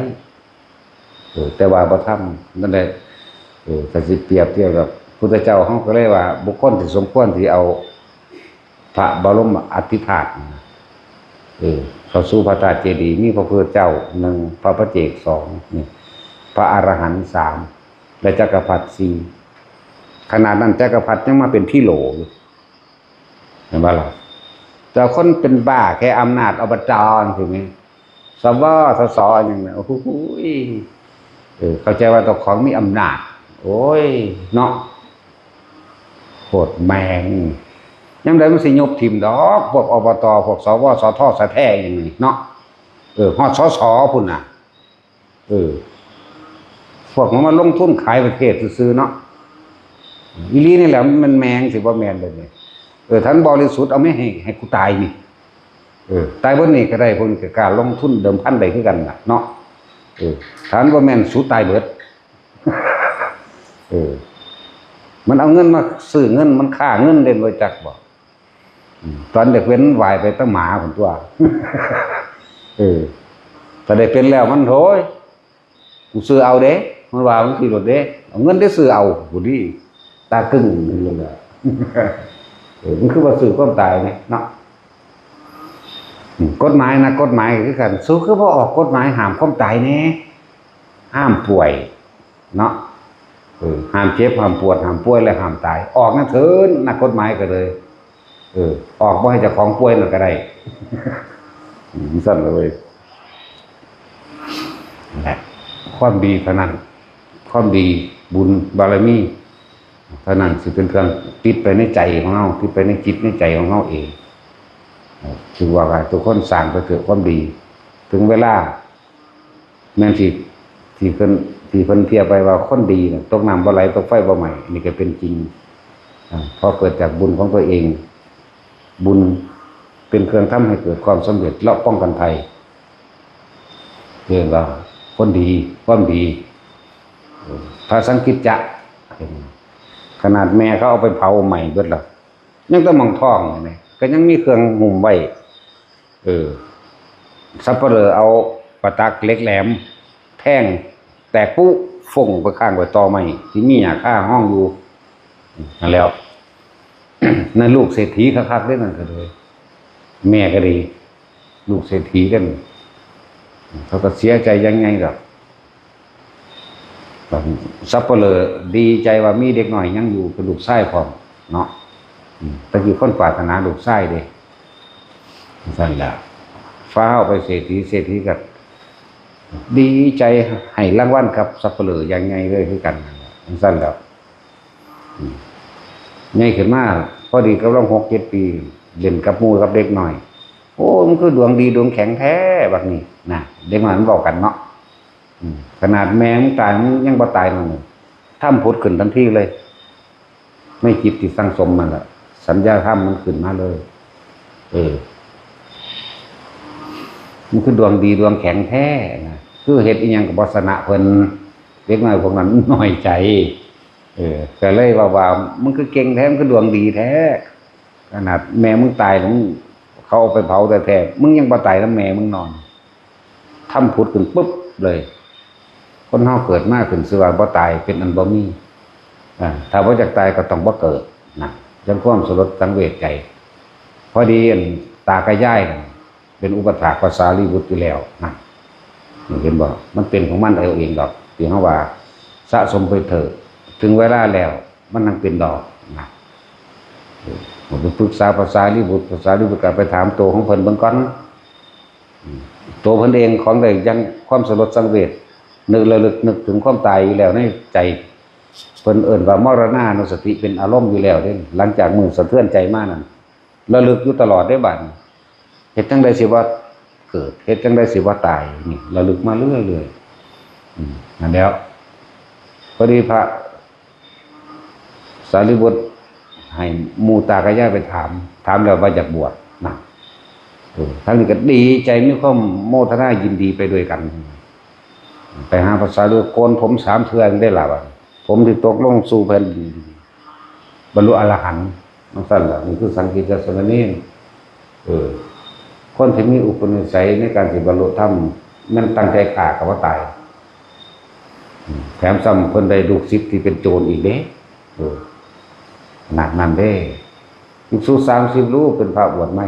เออ แต่ว่าบ่ทำ นั่นแหละ เออ ถ้าสิเปรียบเทียบกับพุทธเจ้า เฮาก็เลยว่า บุคคลที่สมควรที่เอา พระบรมอธิธาตุนะ เออ เข้าสู่พระธาตุเจดีย์ มีพระพุทธเจ้าหนึ่ง พระปัจเจกสอง นี่ พระอรหันต์สาม และจักรพรรดิสี่ ขนาดนั้นจักรพรรดิยังมาเป็นที่โหลอยู่ เห็นบ่ล่ะ แต่คนเป็นบ้าแค่อำนาจ อบจ จั่งซี้แหม สว สส หยังนะ โอ้โหย เออ เข้าใจว่าเจ้าของมีอำนาจ โอ้ย เนาะ โคตรแม่ง ยามใดมันสิยุบถิ่มดอก พวก อบต พวก สว สท สแท้หยังนี่เนาะ เออ ฮอด สส พุ้นน่ะ เออ พวกมันมาลงทุนขายประเทศซื่อๆ เนาะ อีหลีนี่แหละ มันแม่งสิบ่แม่นเลยนี่ เออ ถ้ามันบริสุทธิ์ เอาแม่งให้ ให้กูตายนี่ เออ ตายเบิดนี่ก็ได้ พวกนี้ก็กล้าลงทุนเดิมพันได้คือกันน่ะเนาะ เออ ถ้ามันบ่แม่น สูตายเบิด เออ มันเอาเงินมาซื้อเงิน มันฆ่าเงินเด่น บ่จักบ่ อืม ตอนเด็กเว้นวายไปตั้งหมาพุ้นตัว เออ ถ้าได้เป็นแล้วมัน โอ้ย กูซื้อเอาเด้ มันว่ามันขี่รถเด้ เอาเงินได้ซื้อเอา กูดี ตาตึงอยู่เลย เออ มันคือว่าซื้อความตายนี่เนาะ อืม กฎหมายนะ กฎหมายคือกัน สู้คือบ่ออกกฎหมายห้ามความตายแน่ ห้ามป่วย เนาะ เออ ห้ามเจ็บ ห้ามปวด ห้ามป่วย และห้ามตาย ออกนั่นเถิน นักกฎหมายก็เลย เออ ออกบ่ให้เจ้าของป่วยนั่นก็ได้ อืม ซั่นเลย นั่นแหละ ความดีเท่านั้น ความดี บุญ บารมี เท่านั้นสิเป็นเครื่องติดไปในใจของเฮา ติดไปในจิตในใจของเฮาเอง ถือว่าทุกคนสร้างไปเถอะความดี ถึงเวลา แม่นสิที่เพิ่นที่เพิ่นเทียบไปว่าคนดีน่ะตกน้ำบ่ไหลตกไฟบ่ไหม้ นี่ก็เป็นจริง อ่า เพราะเกิดจากบุญของตัวเอง บุญเป็นเครื่องทำให้เกิดความสำเร็จและป้องกันภัย เรียกว่าคนดี ความดี เออ พระสังกิจจะ ขนาดแม่เขาเอาไปเผาไหม้เบิดแล้ว ยังแต่หม่องท้องนี่นะ ก็ยังมีเครื่องหุ้มไว้ เออ สัปเหร่อเอาประตักเหล็กแหลม แทง แตกปุ๊ ฟงไปข้างไว้ตอไม้ ที่มีหญ้าคาห้องอยู่ นั่นแล้ว นั่นลูกเศรษฐีคักๆเด้อนั่นก็เลย แม่ก็ดี ลูกเศรษฐีกัน เขาก็เสียใจยังไงดอก สัปเหร่อดีใจว่ามีเด็กน้อยยังอยู่เป็นลูกชายพร้อมเนาะ อืม ตะกี้คนปรารถนาลูกชายเด้ ซั่นแหละ ฟ้าวไปเศรษฐี เศรษฐีก็ดีใจให้รางวัลกับสัปเหร่ออย่างใหญ่เลยคือกันนั่นแหละ ซั่นแหละ อืม ใหญ่ขึ้นมา พอดีกำลังหกเจ็ดปี เล่นกับหมู่กับเด็กน้อย โอ้ มันคือดวงดีดวงแข็งแท้บักนี้นะ เด็กน้อยมันบอกกันเนาะ อืม ขนาดแม่มึงตายมึงยังบ่ตายนั่นน่ะ ธรรมผุดขึ้นทันทีเลย ในจิตที่สั่งสมมันแหละ สัญญาธรรมมันขึ้นมาเลย เออ มันคือดวงดีดวงแข็งแท้นะ คือเฮ็ดอีหยังก็บ่ชนะเพิ่น เด็กน้อยพวกนั้นน้อยใจ เออ ก็เลยว่า ว่า "มึงคือเก่งแท้ มึงคือดวงดีแท้ ขนาดแม่มึงตายแล้วมึง เขาเอาไปเผาแท้ๆ มึงยังบ่ตายนำแม่มึงนอน" ธรรมผุดขึ้นปุ๊บเลย คนเฮาเกิดมาขึ้นชื่อว่าบ่ตาย เป็นอันบ่มี อ่า ถ้าบ่อยากตายก็ต้องบ่เกิดนะ จั่งความสลดสังเวชใจ พอดีอันตากับยายนั่นเป็นอุปถากภาษาลีบุตรอยู่แล้วนะ เห็นบ่ มันเป็นของมันเอาเองดอก ที่เฮาว่าสะสมไปเถอะ ถึงเวลาแล้ว มันนังเป็นดอกนะ เออ ผมไปปรึกษาภาษาลีบุตร ภาษาลีบุตรก็ไปถามตัวของเพิ่นเบิ่งก่อน อืม ตัวเพิ่นเองของได้ยังความสลดสังเวช นึกระลึกนึกถึงความตายอยู่แล้วในใจ เพิ่นเอิ้นว่ามรณานุสติเป็นอารมณ์อยู่แล้วเด้ หลังจากมื้อสะเทือนใจมานั่น ระลึกอยู่ตลอดเด้บัดนี้ เฮ็ดจั่งใดสิบ่เกิด เฮ็ดจั่งใดสิบ่ตาย นี่ระลึกมาเรื่อยๆ อืม นั่นแหล้ว พอดีพระสารีบุตรให้หมู่ตากับยายไปถาม ถามแล้วว่าอยากบวชนะ เออ ทางนี้ก็ดีใจมีความโมทนายินดีไปด้วยกัน ไปหาพระสารีบุตรโกนผมสามเทื่อได้ล่ะบัด ผมที่ตกลงสู่แผ่นดิน บรรลุอรหันต์ จั่งซั่นล่ะ นี่คือสังกิจจสามเณร เออ คนที่มีอุปนิสัยในการสิบรรลุธรรม แม่นตั้งใจฆ่าก็บ่ตาย อืม แถมซ้ำเพิ่นได้ลูกศิษย์ที่เป็นโจรอีกเด้ เออ ขนาดนั้นเด้ ภิกษุสามสิบรูปเป็นพระบวชใหม่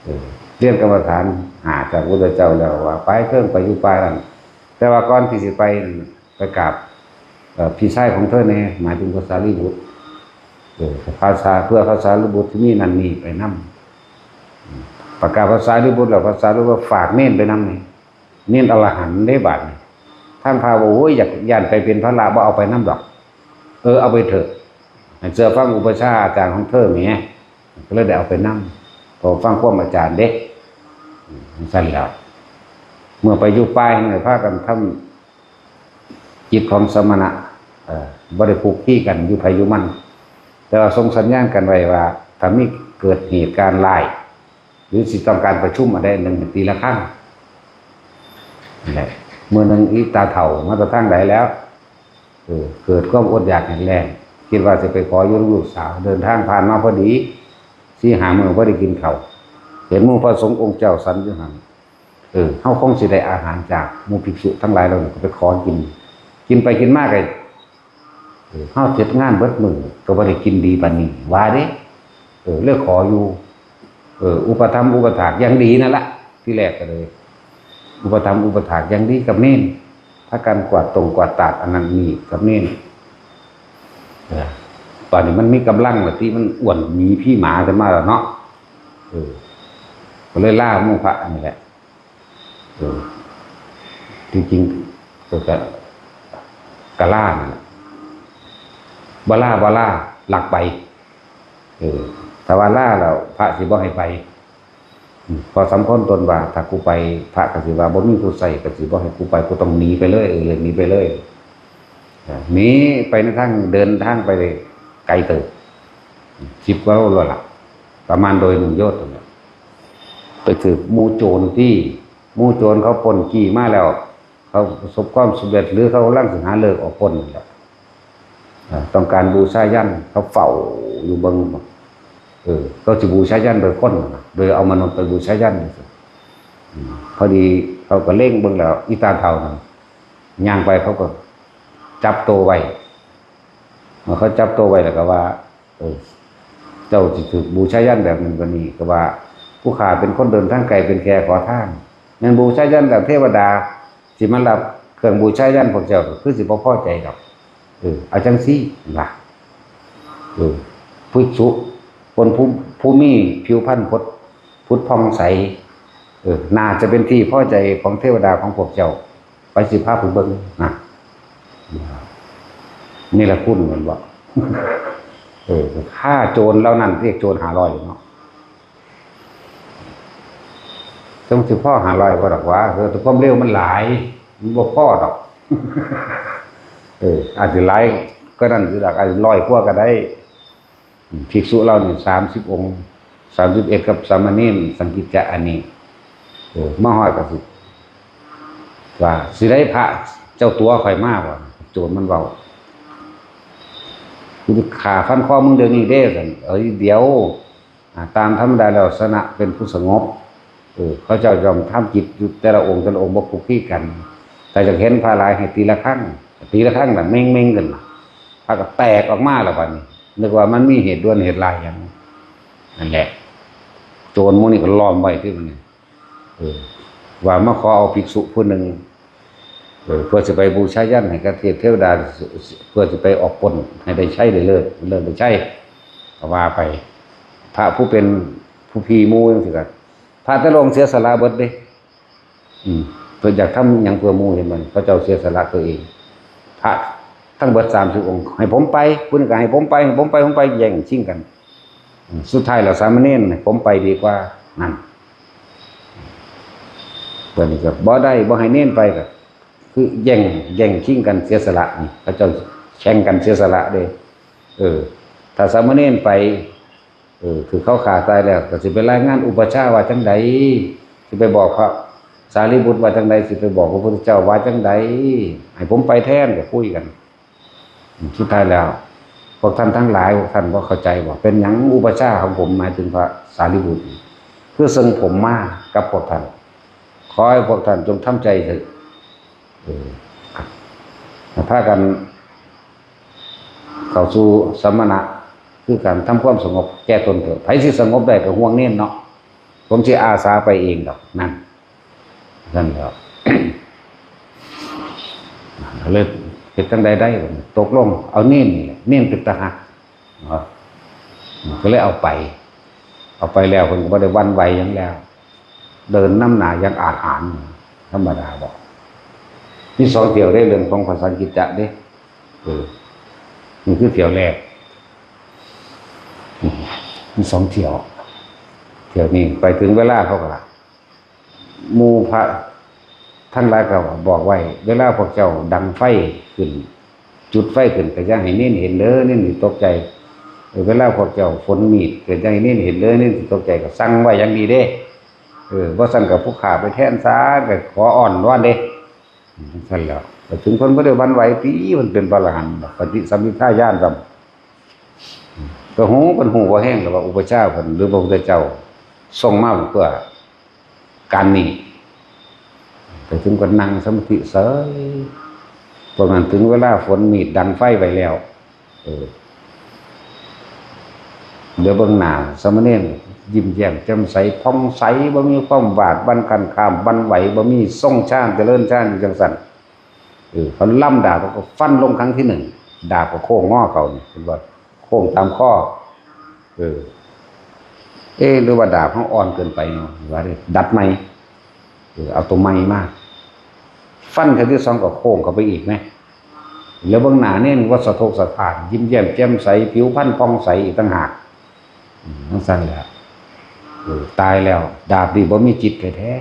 เออ เรียนกรรมฐานหาจากพระพุทธเจ้าแล้วว่า ไปเถิงไปอยู่ป่านั่น แต่ว่าก่อนที่สิไปนั่น ไปกราบ เอ่อ พี่ชายของเธอแน่ หมายถึงพระสารีบุตร เออ ภาษา เพื่อพระสารีบุตรที่มีนั่นนี่ไปนำ ประกาศพระสารีบุตรแล้ว พระสารีบุตรฝากเณรไปนำนี่ เณรอรหันต์เด้บัดนี้ ทางพระบอก "โอ้ย อยาก ย้านไปเป็นภาระ บ่เอาไปนำดอก เออ เอาไปเถอะ ให้เชื่อฟังอุปัชฌาย์อาจารย์ของเธอแหม" ก็เลยได้เอาไปนำ เพราะฟังความอาจารย์เด้ อืม ซั่นแหล้ว เมื่อไปอยู่ป่าแห่งใดพากันทำจิตของสมณะ เอ่อ บ่ได้ผูกพีกัน อยู่ไผอยู่มัน แต่ว่าส่งสัญญาณกันไว้ว่า ถ้ามีเกิดเหตุการณ์ร้าย หรือสิต้องการประชุมอันใดอันหนึ่ง ตีระฆัง นั่นแหละ มื้อหนึ่งอีตาเฒ่ามาแต่ทางใดแล้ว เออ เกิดความอดอยากแห้งแล้ง คิดว่าสิไปขออยู่นำลูกสาว เดินทางผ่านมาพอดี สี่ห้ามื้อบ่ได้กินข้าว เห็นหมู่พระสงฆ์องค์เจ้าฉันอยู่หั่น เออ เฮาคงสิได้อาหารจากหมู่ภิกษุทั้งหลายเหล่านี้ ก็ไปขอกิน กินไปกินมาก็ เออ เฮาเฮ็ดงานเบิดมื้อก็บ่ได้กินดีปานนี้ ว่าเด้ เออ เลยขออยู่ เออ อุปถัมภ์อุปถากอย่างดีนั่นละ ที่แรกก็เลย อุปถัมภ์อุปถากอย่างดีกับเณร พากันกวาดตงกวาดตาดอันนั้นนี่กับเณร เออ บัดนี้มันมีกำลังแล้ว ที่มันอ้วนหมีพี่หมาขึ้นมาแล้วเนาะ เออ ก็เลยลาหมู่พระนี่แหละ เออ จริงๆ ก็กะ กะลานั่นแหละ บ่ลา บ่ลา ลักไป เออ ถ้าว่าลาแล้ว พระสิบ่ให้ไป พอสำคัญตนว่าถ้ากูไปพระก็สิว่าบ่มีผู้ใส่ก็สิบ่ให้กูไป กูต้องหนีไปเลย เออหนีไปเลย หนีไปในทางเดินทางไปไกลเติบ สิบกว่าโลแล้วล่ะ ประมาณโดยหนึ่งโยชน์นั่นแหละ ไปถืกหมู่โจรที่หมู่โจรเขาปล้นจี้มาแล้ว เขาประสบความสำเร็จ หรือเขากำลังสิหาเลิกออกปล้นนั่นแหละ อ่า ต้องการบูชายัญ เขาเฝ้าอยู่เบิ่ง เออ เขาสิบูชายัญโดยคนนะ โดยเอามนุษย์ไปบูชายัญ อืม พอดีเขาก็เล็งเบิ่งแล้ว อีตาเฒ่านั่นย่างไป เขาก็จับตัวไว้ เมื่อเขาจับตัวไว้แล้วก็ว่า เออ เจ้าสิถืกบูชายัญแบบนั้นแบบนี้ ก็ว่า ผู้ข้าเป็นคนเดินทางไกล เป็นแขกขอทาน แม่นบูชายัญแบบเทวดาสิมารับเครื่องบูชายัญพวกเจ้า ก็คือสิบ่พอใจดอก เออ เอาจังซี่ล่ะ เออ ภิกษุ คนผู้ ผู้มีผิวพรรณผด ผุดผ่องใส เออ น่าจะเป็นที่พอใจของเทวดาของพวกเจ้า ไปสิพาไปเบิ่งนะ นี่ละคุณแม่นบ่ เออ ฆ่าโจรเหล่านั้น เรียกโจรห้าร้อยเนาะ จั่งสิพอห้าร้อยบ่ดอกวะ เออ แต่ความเร็วมันหลาย มันบ่พอดอก เออ อาจสิหลายกว่านั้นอยู่ดอก อาจสิร้อยกว่าก็ได้ ภิกษุเหล่านี้สามสิบองค์ สามสิบเอ็ด กับสามเณรสังกิจจะอันนี้ เออ มาฮอดก็สิ ว่าสิได้พระเจ้าตัวข่อยมาบ่ โจรมันเว้า กูสิฆ่าฟันคอมึงเดี๋ยวนี้เด้ ซั่น เอ้ย เดี๋ยว อ่า ตามธรรมดาแล้วสมณะเป็นผู้สงบ เออ เขาเจ้าย่อมทำกิจอยู่แต่ละองค์แต่ละองค์บ่คุกคีกัน แต่อยากเห็นพระหลายให้ตีระฆัง ตีระฆังน่ะเม้งๆ ขึ้นน่ะ พระก็แตกออกมาแล้วบัดนี้ นึกว่ามันมีเหตุด่วนเหตุร้ายหยัง นั่นแหละ โจรหมู่นี้ก็ล้อมไว้ที่มันนี่ เออ ว่ามาขอเอาภิกษุผู้หนึ่ง เออ เพื่อสิไปบูชายัญให้กับเทพเทวดา เพื่อสิไปออกปล้นให้ได้ชัยได้เลิศ เลิศได้ชัย ก็ว่าไป พระผู้เป็นผู้พี่หมู่จั่งซี้ก็ พระแต่ละองค์เสียสละเบิดเด้ อืม เพิ่นอยากทำหยังเพื่อหมู่ เห็นบ่ เขาเจ้าเสียสละตัวเอง พระทั้งเบิดสามสิบองค์ ให้ผมไป ผู้หนึ่งก็ให้ผมไป ให้ผมไป ผมไป แย่งชิงกัน อืม สุดท้ายแล้วสามเณร ให้ผมไปดีกว่า นั่น เพิ่นก็บ่ได้ บ่ให้เณรไปก็ คือแย่ง แย่งชิงกันเสียสละนี่ เขาเจ้าแข่งกันเสียสละเด้ เออ ถ้าสามเณรไป เออ คือเขาฆ่าตายแล้ว ก็สิไปรายงานอุปัชฌาย์ว่าจั่งใด สิไปบอกพระสารีบุตรว่าจั่งใด สิไปบอกพระพุทธเจ้าว่าจั่งใด ให้ผมไปแทน ก็คุยกัน สุดท้ายแล้ว พวกท่านทั้งหลาย พวกท่านบ่เข้าใจบ่ เป็นหยังอุปัชฌาย์ของผม หมายถึงพระสารีบุตร คือเซิ่งผมมากับพวกท่าน ขอให้พวกท่านจงทำใจเถอะ เออ พากันเข้าสู่สมณะ คือการทำความสงบแก่ตนเถอะ ไผสิสงบได้ก็ห่วงเณรเนาะ ผมสิอาสาไปเองดอก นั่น นั่นแหละ เลยเฮ็ดจั่งใดได้ ตกลงเอาเณรนี่แหละ เณรเป็นตาฮัก เนาะ ก็เลยเอาไป เอาไปแล้วเพิ่นก็บ่ได้หวั่นไหวหยังแล้ว เดินนำหน้าอย่างอาถรรพ์ ธรรมดาบ่ มีสองเที่ยวเด้ เรื่องของพระสังกิจจะเด้ เออ นี่คือเที่ยวแรก มีสองเที่ยว เที่ยวนี้ไปถึงเวลาเขาก็ หมู่พระทั้งหลายก็บอกไว้ เวลาพวกเจ้าดังไฟขึ้น จุดไฟขึ้น ก็อย่าให้เณรเห็นเด้อ เณรสิตกใจ เออ เวลาพวกเจ้าฝนมีด ก็อย่าให้เณรเห็นเด้อ เณรสิตกใจ ก็สั่งไว้อย่างดีเด้ เออ บ่ซั้นก็ผู้ข้าไปแทนซะ ก็ขออ้อนวอนเด้ ซั่นแหล้ว ก็ถึงเพิ่นบ่ได้หวั่นไหวติ เพิ่นเป็นพระอรหันต์ดอก ปฏิสัมภิทาญาณซ้ำ ก็ฮู้ เพิ่นฮู้บ่แฮง ก็ว่าอุปัชฌาย์เพิ่น หรือพระพุทธเจ้าทรงมาเพื่อการนี้ ไปถึงก็นั่งสมาธิเฉย ประมาณถึงเวลาฝนมีดดังไฟไว้แล้ว เออ เหลือเบิ่งหน้าสามเณร ยิ้มแย้มแจ่มใส ผ่องใส บ่มีความวาดหวั่นคันคามหวั่นไหว บ่มีทรงฌาน เจริญฌานอยู่จั่งซั้น เออ เขาลำดาบ เขาก็ฟันลงครั้งที่หนึ่ง ดาบก็โค้งงอเขานี่ เห็นบ่ โค้งตามข้อ เออ เอ๊ะ หรือว่าดาบเขาอ่อนเกินไปเนาะ ว่าเด้ ดัดใหม่ เออ เอาตัวใหม่มา ฟันครั้งที่สองก็โค้งเข้าไปอีกไหม แล้วเบิ่งหน้าเณรวัดสะทกสถาน ยิ้มแย้มแจ่มใส ผิวพรรณผ่องใสอีกต่างหาก อืม จั่งซั้นแหละ ตายแล้ว ดาบนี่บ่มีจิตแท้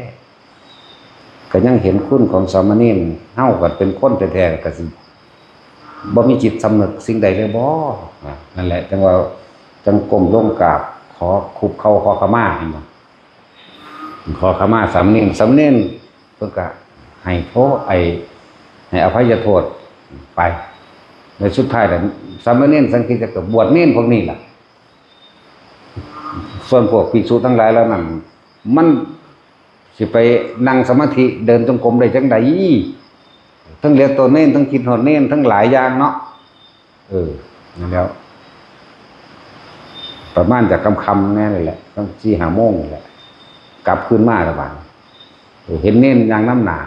ๆ ก็ยังเห็นคุณของสามเณร เฮาก็เป็นคนแท้ๆ ก็สิบ่มีจิตสำนึกสิ่งใดเลยบ่ อ่ะ นั่นแหละ จังว่า จังก้มลงกราบ ขอคุกเข่าขอขมา เห็นบ่ ขอขมาสามเณร สามเณรเพิ่นก็ให้โทษ ไอ้ ให้อภัยโทษไป ในสุดท้ายแล้ว สามเณรสังคิดจะก็บวชเณรพวกนี้ล่ะ ส่วนพวกภิกษุทั้งหลายเหล่านั้น มันสิไปนั่งสมาธิเดินจงกรมได้จังใด ทั้งเหลียวโตเณร ทั้งคิดฮอดเณร ทั้งหลายอย่างเนาะ เออ นั่นแล้ว ประมาณจะค่ำๆ แน่เลยแหละ ตั้งสี่ห้าโมงนี่แหละ กลับคืนมาละบาด เออ เห็นเณรย่างนำหน้า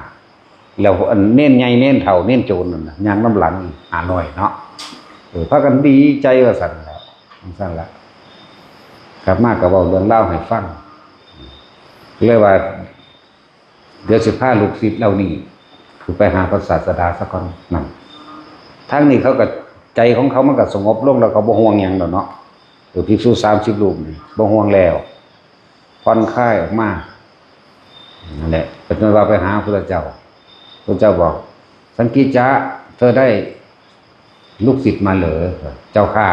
แล้วอันเณรใหญ่ เณรเฒ่า เณรโจรนั่นน่ะ ย่างนำหลังอีกห้าร้อยเนาะ เออ พากันดีใจว่าซั่นแหละ จั่งซั่นละ กลับมาก็เว้าเรื่องราวให้ฟัง เลยว่า เดี๋ยวสิพาลูกศิษย์เหล่านี้ คือไปหาพระศาสดาซะก่อน นั่น ทางนี้เขาก็ ใจของเขามันก็สงบลงแล้ว เขาบ่ห่วงหยังแล้วเนาะ เออ ภิกษุสามสิบรูปนี่บ่ห่วงแล้ว ผ่อนคลายออกมา นั่นแหละ เป็นว่าไปหาพระเจ้า พระเจ้าบอก สังกิจจะ เธอได้ลูกศิษย์มาเหรอ เจ้าข้า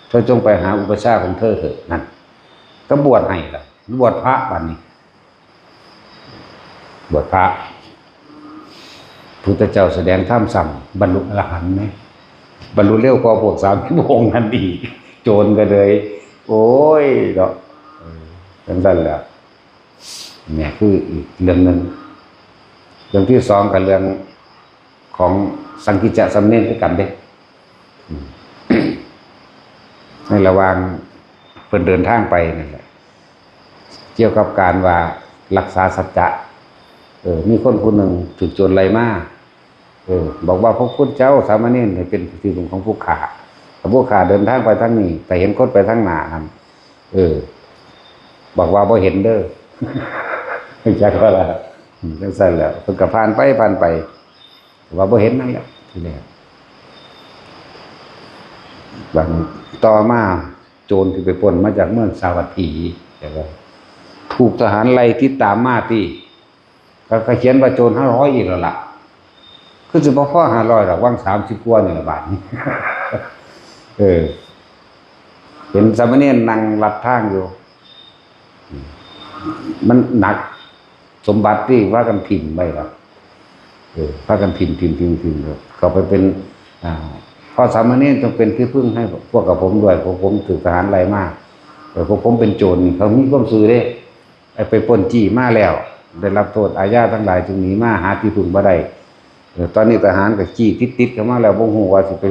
เธอจงไปหาอุปัชฌาย์ของเธอเถอะ นั่น ก็บวชให้ล่ะ บวชพระบัดนี้ บวชพระ พุทธเจ้าแสดงธรรมซ้ำ บรรลุอรหันต์ไหม บรรลุเร็วกว่าพวกสามสิบองค์นั้นอีก โจรก็เลย โอ้ยเนาะ เออ จั่งซั่นแหละ เนี่ยคืออีกเรื่องหนึ่ง เรื่องที่สองก็เรื่องของสังกิจจะสามเณรคือกันเด้ อืม ในระหว่างเพิ่นเดินทางไปนั่นแหละ เกี่ยวกับการว่ารักษาสัจจะ เออ มีคนผู้หนึ่งถูกโจรไล่มา เออ บอกว่าพระคุณเจ้า สามเณรให้เป็นที่พึ่งของผู้ข้า ถ้าผู้ข้าเดินทางไปทางนี้ แต่เห็นคนไปทางหน้านั่น เออ บอกว่าบ่เห็นเด้อ จักว่าล่ะ อืม จั่งซั่นแหละ เพิ่นก็ผ่านไป ผ่านไป ว่าบ่เห็นนั่นแหละ ทีแรก บัดนี้ต่อมา โจรที่ไปปล้นมาจากเมืองสาวัตถี แต่ว่า ถูกทหารไล่ติดตามมาติ ก็ ก็เขียนว่าโจรห้าร้อยอีกแล้วล่ะ คือสิบ่พอห้าร้อยดอก หว่างสามสิบกว่านี่ล่ะบาดนี้ เออ เห็นสามเณรนั่งลัดทางอยู่ มันหนัก สมบัติที่พากันถิ่มไว้ล่ะ เออ พากันถิ่ม ถิ่ม ถิ่ม ถิ่ม เขาไปเป็น อ่า พระสามเณรจงเป็นที่พึ่งให้พวกกับผมด้วย พวกผมถูกทหารไล่มา เออ พวกผมเป็นโจรนี่ เขามีความซื่อเด้ ไอ้ไปปล้นจี้มาแล้ว ได้รับโทษอาญาทั้งหลาย จึงหนีมาหาที่พึ่งบ่ได้ เออ ตอนนี้ทหารก็จี้ติดๆ เข้ามาแล้ว บ่ฮู้ว่าสิไป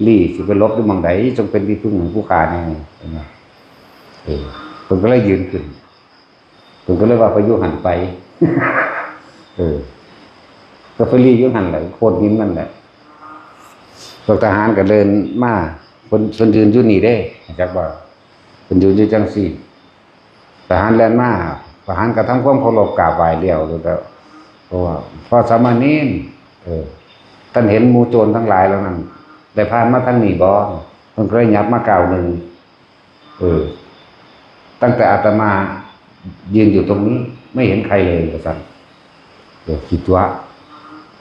ลี้ สิไปหลบอยู่หม่องใด จงเป็นที่พึ่งของผู้ข้าแน่ เห็นบ่ เออ เพิ่นก็เลยยืนขึ้น เพิ่นก็เลยว่าไปอยู่หั่นไป เออ ก็ไปลี้อยู่หั่นแหละ โขดหินนั่นแหละ พวกทหารก็เดินมา เพิ่น เพิ่นยืนอยู่นี่เด้ จักว่า เพิ่นยืนอยู่จั่งซี้ ทหารแล่นมา ทหารก็ทำความเคารพกราบไหว้แล้ว แล้วก็ เพราะว่า พระสามเณร เออ ท่านเห็นหมู่โจรทั้งหลายเหล่านั้น ได้ผ่านมาทางนี้บ่ เพิ่นก็เลยหยับมาก้าวหนึ่ง เออ ตั้งแต่อาตมายืนอยู่ตรงนี้ ไม่เห็นใครเลย ว่าซั่น เออ ขี้ตั๋ว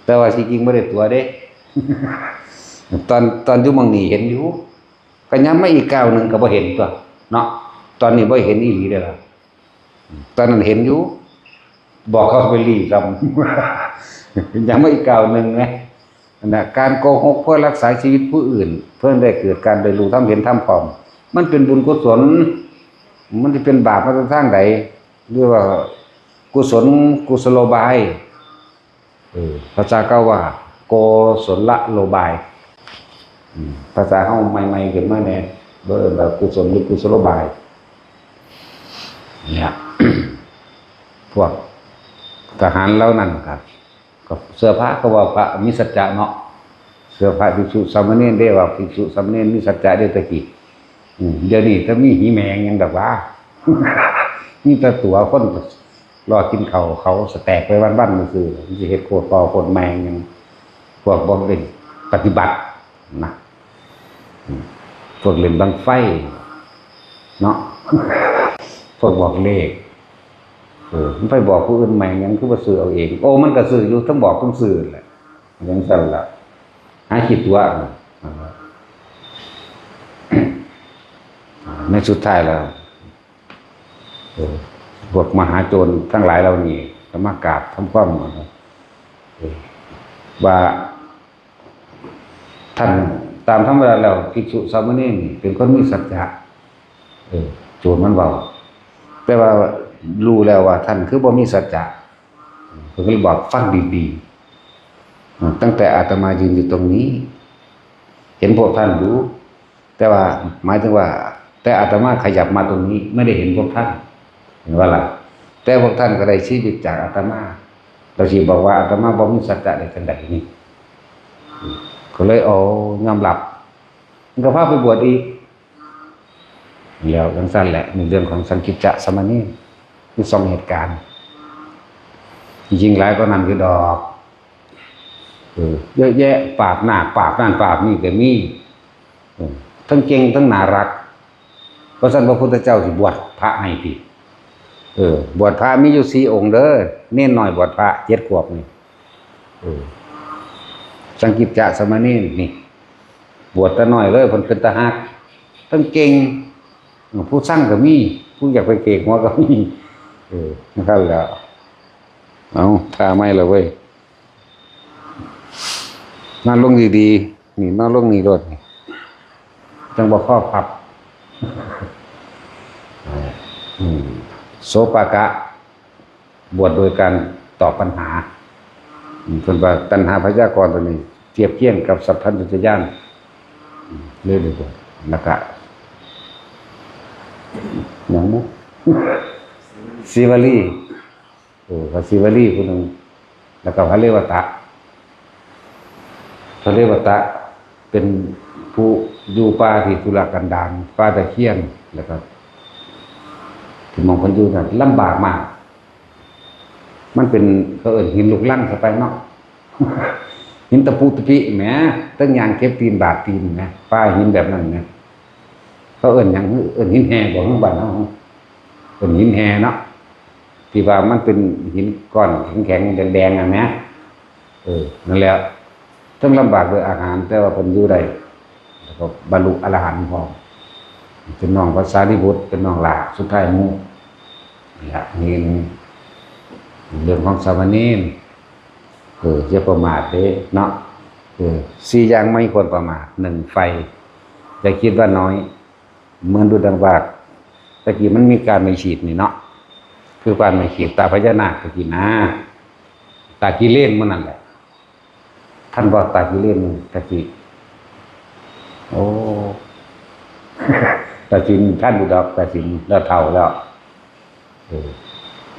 แต่ว่าที่จริงบ่ได้ตั๋วเด้ ตอน ตอนอยู่หม่องนี้เห็นอยู่ ก็หยับมาอีกก้าวหนึ่งก็บ่เห็นตั๋ว เนาะ ตอนนี้บ่เห็นอีหลีเด้อล่ะ ตอนนั้นเห็นอยู่ บอกเขาไปลี้ซ้ำ หยับมาอีกก้าวหนึ่งนะ นั่นน่ะ การโกหกเพื่อรักษาชีวิตผู้อื่น เพื่อได้เกิดการได้รู้ธรรมเห็นธรรมพร้อม มันเป็นบุญกุศล มันสิเป็นบาปมาจากทางใด เรียกว่ากุศล กุศโลบาย เออ ภาษาเก่าว่า โกศลโลบาย อืม ภาษาเฮาใหม่ๆ ขึ้นมาแน่ บ่เอิ้นว่ากุศลหรือกุศโลบาย เนี่ย พวกทหารเหล่านั้นครับ ก็เชื่อพระก็ว่าพระมีสัจจะเนาะ เชื่อพระภิกษุสามเณรเด้ ว่าภิกษุสามเณรมีสัจจะเด้ แต่กี้ อืม เดี๋ยวนี้ก็มีหีแมงหยังดอกว่า มีแต่ตั๋วคนรอกินข้าวเขาสแต็กไปวันๆ ซื่อๆ มันสิเฮ็ดโคตรต่อโคตรแมงหยัง พวกบ่ได้ปฏิบัตินะ อืม พวกเล่นบั้งไฟเนาะ พวกบอกเลข เออ มันไปบอกผู้อื่นใหม่หยังคือบ่ซื้อเอาเอง โอ้ มันก็ซื้ออยู่ ทั้งบอกทั้งซื้อแหละ จังซั่นล่ะ หาคิดตัว ในสุดท้ายแล้ว เออ พวกมหาโจรทั้งหลายเหล่านี้ก็มากราบทำความ เออ ว่า ท่าน ตามธรรมดาแล้วภิกษุสามเณรนี่เป็นคนมีสัจจะ เออ โจรมันเว้า แต่ว่ารู้แล้วว่าท่านคือบ่มีสัจจะ เพิ่นก็เลยบอกฟังดีๆ ตั้งแต่อาตมายืนอยู่ตรงนี้ เห็นพวกท่านอยู่ แต่ว่าหมายถึงว่า แต่อาตมาขยับมาตรงนี้ ไม่ได้เห็นพวกท่าน เห็นว่าล่ะ แต่พวกท่านก็ได้ชีวิตจากอาตมา เราสิบอกว่าอาตมาบ่มีสัจจะได้จังใดนี่ ก็เลยเอายอมรับ มันก็พาไปบวชอีก แล้วจังซั่นแหละ ในเรื่องของสังกิจจะสามเณร มีสองเหตุการณ์ จริงๆหลายกว่านั้นอยู่ดอก เออ เยอะแยะ ปราบนาค ปราบนั่น ปราบนี่ก็มี เออ ทั้งเก่ง ทั้งน่ารัก เพราะฉะนั้นพระพุทธเจ้าสิบวชพระให้ติ เออ บวชพระมีอยู่สี่องค์เด้อ เณรน้อยบวชพระเจ็ดขวบนี่ เออ สังกิจจะสามเณรนี่ บวชแต่น้อยเลย เพิ่นเป็นตาฮัก ทั้งเก่ง ผู้ซังก็มี ผู้อยากไปเกกหัวก็มี เออ นั่นแหละ เอา ท่าไม่ละเว้ย นอนลงดีๆ นี่ นอนลงนี่โลดนี่ จังบ่ข้อพับ อืม โสปากะ บวชโดยการตอบปัญหา อืม เพิ่นว่าตัณหาพยากรณ์ตัวนี้ เทียบเคียงกับสัพพัญญุตญาณ อืม เรื่อยๆ แล้วก็ หยังบุ สีวลี เออ พระศิวลีผู้หนึ่ง แล้วก็พระเรวตะ พระเรวตะเป็นผู้อยู่ป่าที่ทุรกันดาร ป่าตะเคียน แล้วก็ที่หม่องเพิ่นอยู่นั่นลำบากมาก มันเป็น เขาเอิ้นหินลูกรังเข้าไปเนาะ หินตะปูตะปิแหม ตั้งยางเก็บตีนบาดตีนแหม ป่าหินแบบนั้นแหม เขาเอิ้นหยัง เอิ้นหินแห่บ่ ของบ้านเฮา เอิ้นหินแห่เนาะ ที่ว่ามันเป็นหินก้อนแข็งๆ แดงๆ นั่นนะ เออ นั่นแหละ ทั้งลำบากด้วยอาหาร แต่ว่าเพิ่นอยู่ได้ แล้วก็บรรลุอรหันต์พร้อม เป็นน้องพระสารีบุตร เป็นน้องหลานสุดท้ายหมู่ นี่ละ นี่เรื่องของสามเณร เออ อย่าประมาทเด้เนาะ เออ สี่อย่างไม่ควรประมาท หนึ่ง ไฟ อย่าคิดว่าน้อย เหมือนดูดังว่า ตะกี้มันมีการไม่ขีดนี่เนาะ คือการไม่ขีดตาพญานาคตะกี้นะ ตากิเลนมันนั่นแหละ ท่านบอกตากิเลนตะกี้ โอ้ ตาสินท่านอยู่ดอก ตาสินแล้วเฒ่าแล้ว เออ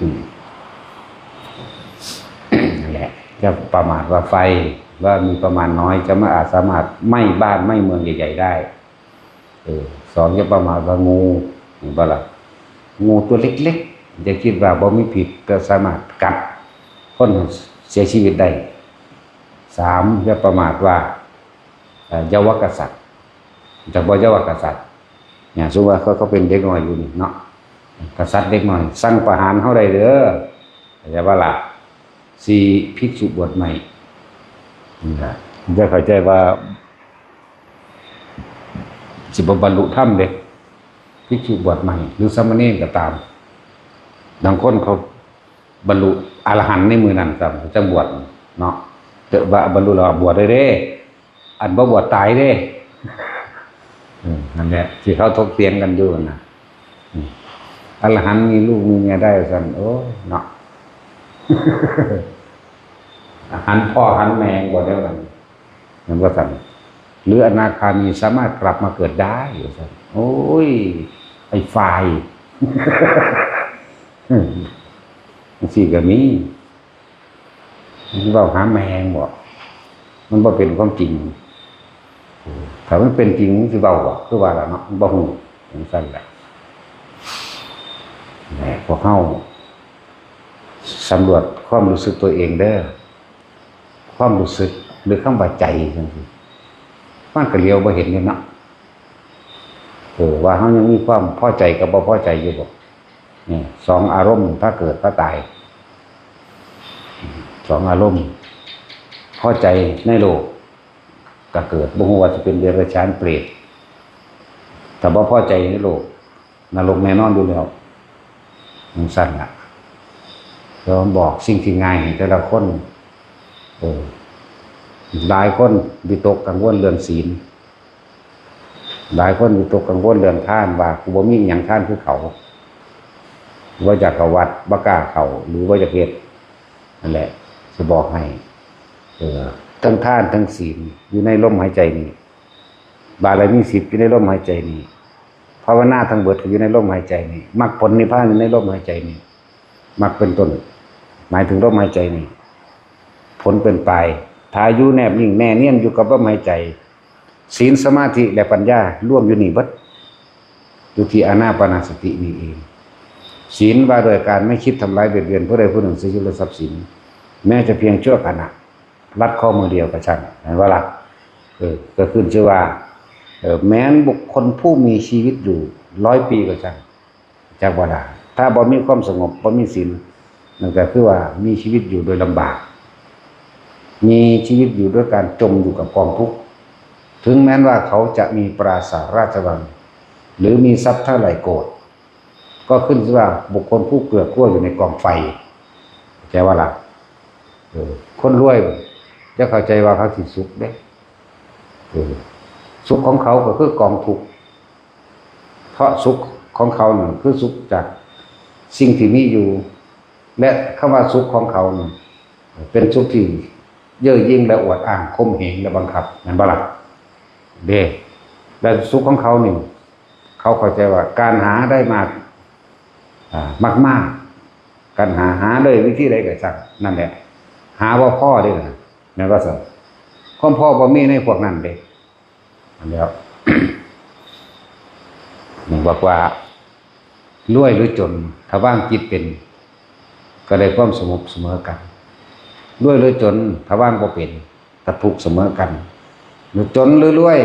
อืม นั่นแหละ จะประมาทว่าไฟ ว่ามีประมาณน้อย จะไม่อาจสามารถไหม้บ้านไหม้เมืองใหญ่ๆได้ เออ สอง อย่าประมาทว่างู เห็นปะล่ะ งูตัวเล็กๆ อย่าคิดว่าบ่มีพิษ ก็สามารถกัดคนเสียชีวิตได้ สาม อย่าประมาทว่า เอ่อ เยาวกษัตริย์ จักบ่ เยาวกษัตริย์ เนี่ย สมมุติว่าเขา เขาเป็นเด็กน้อยอยู่นี่เนาะ กษัตริย์เด็กน้อย สั่งประหารเฮาได้เด้อ เข้าใจปะล่ะ สี่ ภิกษุบวชใหม่ นี่ล่ะ จะเข้าใจว่า สิบ่บรรลุธรรมเด้ ภิกษุบวชใหม่ หรือสามเณรก็ตาม บางคนเขาบรรลุอรหันต์ในมื้อนั้นซ้ำ จั่งบวชเนาะ แต่ว่าบรรลุแล้วบวชได้เด้ อันบ่บวชตายเด้ อืม นั่นแหละ ที่เขาถกเถียงกันอยู่น่ะ อืม อรหันต์มีลูกมีเมียได้ซั่น โอ้ย เนาะ หันพ่อหันแม่บ่ได้ว่าซั่น แม่นว่าซั่น หรืออนาคามีสามารถกลับมาเกิดได้ว่าซั่น โอ้ย ไอ้ฝ่าย อืม จังซี้ก็มี มันเว้าหาแม่งบ่ มันบ่เป็นความจริง ถ้ามันเป็นจริงมันสิเว้าบ่ คือว่าล่ะเนาะ มันบ่ฮู้ จังซั่นแหละ แหม พวกเฮาสำรวจความรู้สึกตัวเองเด้อ ความรู้สึก หรือคำว่าใจจังซี้ มันก็เหลียวบ่เห็นอยู่เนาะ เออ ว่าเฮายังมีความพอใจกับบ่พอใจอยู่บ่ นี่สองอารมณ์ พาเกิดพาตาย สองอารมณ์ พอใจในโลก ก็เกิด บ่ฮู้ว่าสิเป็นเดรัจฉานเปรต ถ้าบ่พอใจในโลก นรกแน่นอนอยู่แล้ว จั่งซั้นล่ะ แล้วบอกสิ่งที่ง่ายให้แต่ละคน เออ หลายคนวิตกกังวลเรื่องศีล หลายคนวิตกกังวลเรื่องทาน ว่ากูบ่มีอิหยังทานคือเขา บ่อยากเข้าวัด บ่กล้าเข้า หรือบ่อยากเฮ็ด นั่นแหละ สิบอกให้ เออ ทั้งทานทั้งศีลอยู่ในลมหายใจนี้ บารมีสิบอยู่ในลมหายใจนี้ ภาวนาทั้งเบิดก็อยู่ในลมหายใจนี้ มรรคผลนิพพานอยู่ในลมหายใจนี้ มรรคเป็นต้น หมายถึงลมหายใจนี้ ผลเป็นปลาย ถ้าอยู่แนบนิ่งแน่เนียนอยู่กับลมหายใจ ศีล สมาธิ และปัญญารวมอยู่นี่เบิด อยู่ที่อานาปานสตินี่เอง ศีลว่าด้วยการไม่คิดทำร้ายเบียดเบียนผู้ใดผู้หนึ่งเสียชีวิตและทรัพย์สิน แม้จะเพียงชั่วขณะ รัดข้อมือเดียวก็ช่าง เห็นบ่ล่ะ เออ ก็ขึ้นชื่อว่า เออ แม้นบุคคลผู้มีชีวิตอยู่ร้อยปีก็ช่าง จักบ่ล่ะ ถ้าบ่มีความสงบ บ่มีศีล นั่นก็คือว่ามีชีวิตอยู่โดยลำบาก มีชีวิตอยู่ด้วยการจมอยู่กับกองทุกข์ ถึงแม้นว่าเขาจะมีปราสาทราชวัง หรือมีทรัพย์เท่าไหร่โกด ก็ขึ้นชื่อว่าบุคคลผู้เกลือกกลั้วอยู่ในกองไฟ เข้าใจบ่ล่ะ เออ คนรวย จะเข้าใจว่าเขาสิสุขเด้ เออ สุขของเขาก็คือกองทุกข์ เพราะสุขของเขานั่นคือสุขจากสิ่งที่มีอยู่ และคำว่าสุขของเขานั่นเป็นสุขที่เย่อหยิ่งและอวดอ้าง ข่มเหงและบังคับ แม่นบ่ล่ะ เด้ และสุขของเขานี่ เขาเข้าใจว่าการหาได้มาก อ่า มากๆ การหา หาด้วยวิธีใดก็ช่าง นั่นแหละ หาบ่พอเด้นะ แม่นบ่ซั่น ความพอบ่มีในพวกนั้นเด้ อันแล้ว หนึ่งบอกว่า รวยหรือจน ถ้าวางจิตเป็น ก็ได้ความสงบเสมอกัน รวยหรือจน ถ้าวางบ่เป็น ก็ทุกข์เสมอกัน หรือจนหรือรวย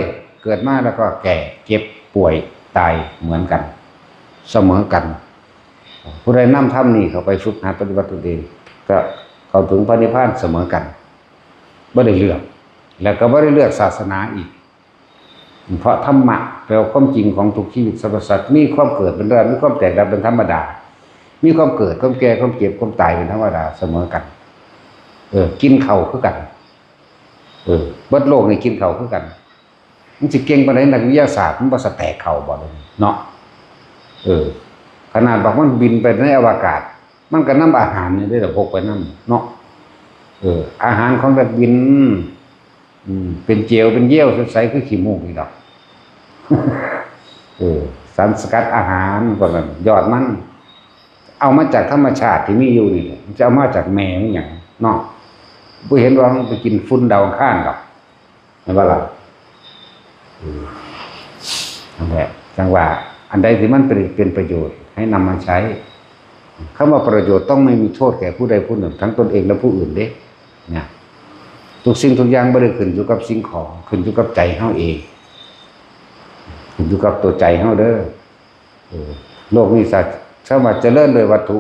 เกิดมาแล้วก็แก่ เจ็บ ป่วย ตาย เหมือนกัน เสมอกัน ผู้ใดนำธรรมนี้เข้าไปฝึกหัดปฏิบัติตนเอง ก็เข้าถึงพระนิพพานเสมอกัน บ่ได้เลือก แล้วก็บ่ได้เลือกศาสนาอีก เพราะธรรมะแปลว่าความจริงของทุกชีวิตสรรพสัตว์ มีความเกิดเป็นเรื่อง มีความแตกดับเป็นธรรมดา มีความเกิด ความแก่ ความเจ็บ ความตายเป็นธรรมดาเสมอกัน เออ กินข้าวคือกัน เออ เบิดโลกนี่กินข้าวคือกัน มันสิเก่งปานใดนักวิทยาศาสตร์ มันบ่สะแตกข้าวบ่เนาะ เออ ขนาดบักมันบินไปในอวกาศ มันก็นำอาหารนี่ได้ล่ะ พกไปนำเนาะ เออ อาหารของนักบิน อืม เป็นเจล เป็นเยลใสๆ คือขี้มูกนี่ดอก เออ สารสกัดอาหารพวกนั้น ยอดมัน เอามาจากธรรมชาติที่มีอยู่นี่แหละ มันจะเอามาจากแม่มันหยังเนาะ บ่เห็นว่ามันไปกินฝุ่นดาวอังคารดอก แม่นบ่ล่ะ อืม นั่นแหละ จั่งว่า อันใดที่มันเป็น เป็นประโยชน์ ให้นำมาใช้ คำว่าประโยชน์ต้องไม่มีโทษแก่ผู้ใดผู้หนึ่ง ทั้งตนเองและผู้อื่นเด้ เนี่ย ทุกสิ่งทุกอย่างบ่ได้ขึ้นอยู่กับสิ่งของ ขึ้นอยู่กับใจเฮาเอง ขึ้นอยู่กับตัวใจเฮาเด้อ เออ โลกนี้สา คำว่าเจริญโดยวัตถุ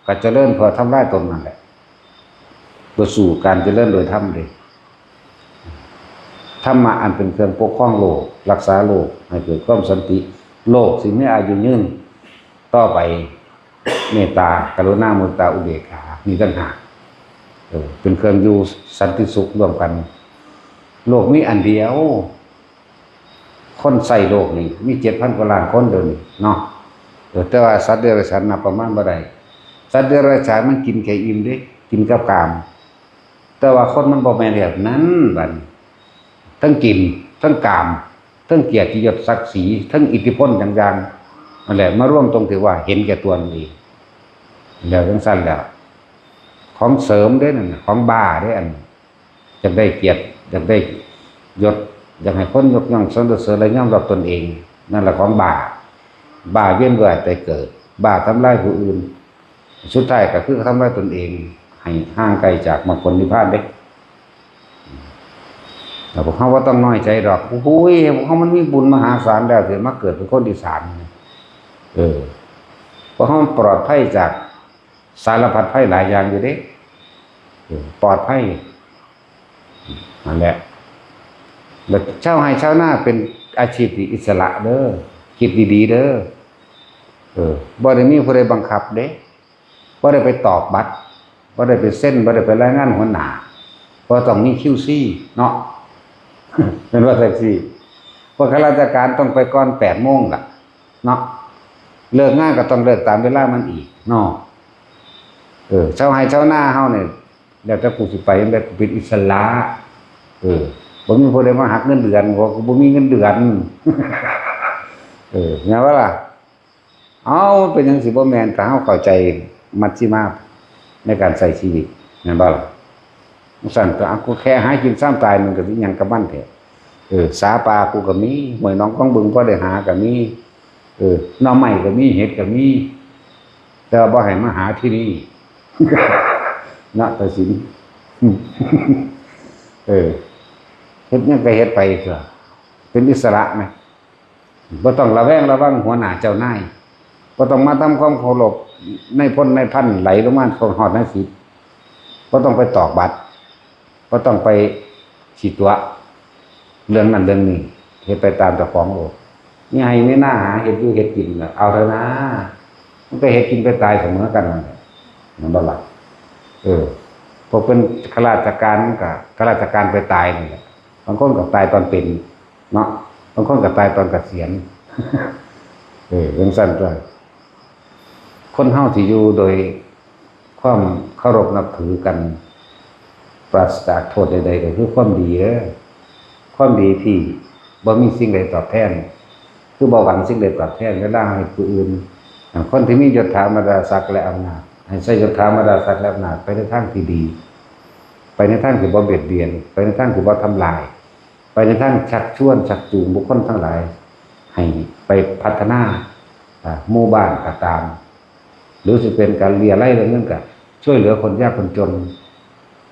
ก็เจริญเพื่อทำลายตนนั่นแหละ เพื่อสู่การเจริญโดยธรรมเด้ ธรรมะอันเป็นเครื่องปกครองโลก รักษาโลกให้เกิดความสันติ โลกสิมีอายุยืนต่อไป เมตตา กรุณา มุทิตา อุเบกขา นี่ต่างหาก เออ เป็นเครื่องอยู่สันติสุขร่วมกัน โลกมีอันเดียว คนใช้โลกนี่มีเจ็ดพันกว่าล้านคนเดี๋ยวนี้เนาะ เออ แต่ว่าสัตว์เดรัจฉานนับประมาณบ่ได้ สัตว์เดรัจฉานมันกินแค่อิ่มเด้ กินกับกาม แต่ว่าคนมันบ่แม่นแบบนั้นบัดนี้ ทั้งกิน ทั้งกาม ทั้งเกียรติยศศักดิ์ศรี ทั้งอิทธิพลต่างๆ นั่นแหละ มารวมตรงที่ว่าเห็นแก่ตัวนั่นเอง แล้วจั่งซั้นแล้ว ของเสริมเด้นั่นน่ะ ของบ้าเด้อัน อยากได้เกียรติ อยากได้ยศ อยากให้คนยกย่องสรรเสริญและยอมรับตนเอง นั่นแหละของบ้า บ้าเวียนว่ายตายเกิด บ้าทำลายผู้อื่น สุดท้ายก็คือทำลายตนเอง ให้ห่างไกลจากมรรคผลนิพพานเด้ แต่พวกเขาบ่ต้องน้อยใจดอก โอ้ย พวกเขามันมีบุญมหาศาลแล้ว ที่มาเกิดเป็นคนอีสาน เออ พ ราะมันปลอดภัยจากสารพัดภัยหลายอย่างอยู่เด้ เออ ปลอดภัย นั่นแหละ แล้วชาวไร่ชาวนาเป็นอาชีพที่อิสระเด้อ คิดดีๆเด้อ เออ บ่ได้มีผู้ใดบังคับเด้ บ่ได้ไปตอกบัตร บ่ได้ไปเซ็น บ่ได้ไปรายงานหัวหน้า บ่ต้องมี คิวซี เนาะ เป็นว่าแท็กซี่ พวกข้าราชการต้องไปก่อนแปดโมงล่ะ เนาะ เลิกงานก็ต้องเลิกตามเวลามันอีกเนาะ เออ ชาวไร่ชาวนาเฮาเนี่ย แล้วแต่กูสิไปแบบกูเป็นอิสระ เออ บ่มีผู้ใดมาหักเงินเดือน กูบ่มีเงินเดือน เออ แม่นบ่ล่ะ เอ้า เป็นจั่งซี้บ่แม่น ถ้าเฮาเข้าใจมัชฌิมาในการใช้ชีวิต แม่นบ่ล่ะ จั่งซั้นตั๊ว กูแค่หากินซ้ำตาย มันก็สิหยังกับมันแท้ เออ สาปลากูก็มี ห้วยหนองคองบึงพอได้หาก็มี เออ หน่อไม้ก็มี เห็ดก็มี แต่ว่าบ่ให้มาหาที่นี่ นะ ตัดสิน เออ เฮ็ดหยังก็เฮ็ดไปเถอะ เป็นอิสระนะ บ่ต้องระแวงระวังหัวหน้าเจ้านาย บ่ต้องมาทำความเคารพนายพลนายพันไหลลงมาฮอดนายสิบ บ่ต้องไปตอกบัตร บ่ต้องไปสิตั๋ว เรื่องนั้นเรื่องนี้ เฮ็ดไปตามเจ้าของโลด มีไร่มีนาหาเฮ็ดอยู่เฮ็ดกินน่ะ เอาเถอะนะ มันก็เฮ็ดกินไปตายเสมอกันนั่นแหละ แม่นบ่ล่ะ เออ พวกเป็นข้าราชการก็ข้าราชการไปตายนั่นแหละ บางคนก็ตายตอนเป็น เนาะ บางคนก็ตายตอนเกษียณ เออ จั่งซั้นตั๊ว คนเฮาสิอยู่โดยความเคารพนับถือกัน ปราศจากโทษใดๆ ก็คือความดีเด้อ ความดีที่บ่มีสิ่งใดตอบแทน คือบ่หวังสิ่งใดตอบแทน เวลาให้ผู้อื่น อ่า คนที่มียศถาบรรดาศักดิ์และอำนาจ ให้ใช้ยศถาบรรดาศักดิ์และอำนาจไปในทางที่ดี ไปในทางที่บ่เบียดเบียน ไปในทางที่บ่ทำลาย ไปในทางชักชวนชักจูงบุคคลทั้งหลาย ให้ไปพัฒนา อ่า หมู่บ้านก็ตาม หรือสิเป็นการเรียรายเรื่องเงินก็ช่วยเหลือคนยากคนจน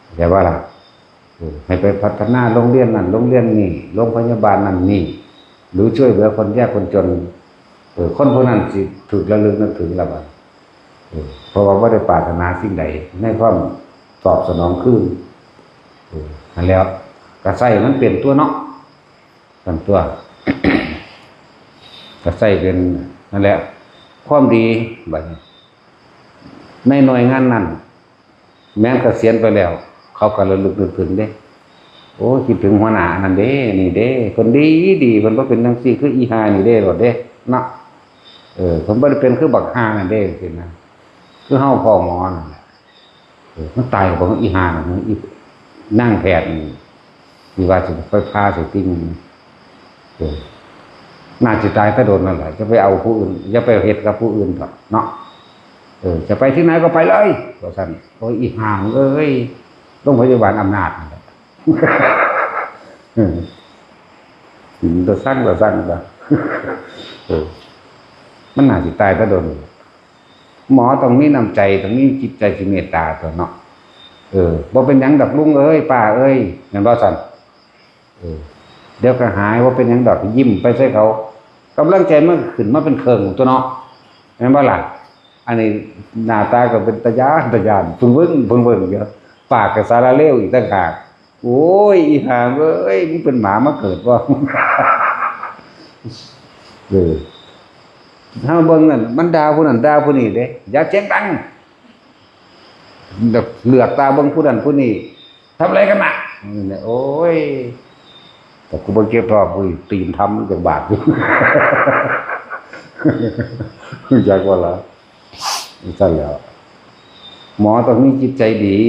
เข้าใจบ่ล่ะ เออ ให้ไปพัฒนาโรงเรียนนั่นโรงเรียนนี่ โรงพยาบาลนั่นนี่ หรือช่วยเหลือคนยากคนจน เออ คนพวกนั้นสิถูกระลึกนึกถึงละบัด เออ เพราะว่าบ่ได้ปรารถนาสิ่งใดในความตอบสนองคืน เออ นั่นแหละ ก็ใช้มันเป็นตั๊วเนาะ นั่นตั๊ว ก็ใช้เป็น นั่นแหละ ความดีบัดนี้ ในหน่วยงานนั้น แม้นเกษียณไปแล้ว เขาก็ระลึกนึกถึงเด้ โอ้ คิดถึงหัวหน้านั่นเด้ นี่เด้ เพิ่นดีดี เพิ่นบ่เป็นจั่งซี้ คืออีห่านี่เด้ โลดเด้ เนาะ เออ เพิ่นบ่ได้เป็นคือบักห่านั่นเด้ จั่งซี้นะ คือเฮาพ้อหมอนั่นแหละ เออ มันตายก็เพราะอีห่านั่น อีนางแพทย์นี่ ที่ว่าสิไปผ่าสิติ่ง เออ น่าสิตายแต่โดนนั่นแหละ จะไปเอาผู้อื่น อย่าไปเฮ็ดกับผู้อื่นเถาะเนาะ เออ จะไปที่ไหนก็ไปเลย ว่าซั่น โอ้ย อีห่าเอ้ย โรงพยาบาลอำนาจนั่นแหละ เออ อืม ตาสั่ง ตาสั่ง ตา เออ มันน่าสิตายแต่โดน หมอต้องมีน้ำใจ ต้องมีจิตใจที่เมตตาตั๊วเนาะ เออ บ่เป็นหยังดอกลุงเอ้ย ป้าเอ้ย แม่นบ่ซั่น เออ เดี๋ยวก็หาย บ่เป็นหยังดอก ยิ้มไปใส่เขา กำลังใจมันก็ขึ้นมาเป็นเครื่องตั๊วเนาะ แม่นบ่ล่ะ อันนี้หน้าตาก็เป็นตาย้าน ตาย้าน เพิ่งเบิ่ง เพิ่งเบิ่งอยู่ ปากก็สารเลวอีกต่างหาก โอ้ย อีห่าเอ้ย มึงเป็นหมามาเกิดบ่ เออ เฮาเบิ่งนั่น มันด่าผู้นั้น ด่าผู้นี้เด้ อย่าเสียงดัง แบบเหลือกตาเบิ่งผู้นั้นผู้นี้ ทำอะไรกันน่ะ นี่แหละ โอ้ย แต่กูบ่เก็บทอง กูตีนทำจักบาทอยู่ รู้จักบ่ล่ะ จั่งซั้นแหล้ว หมอต้องมีจิตใจดี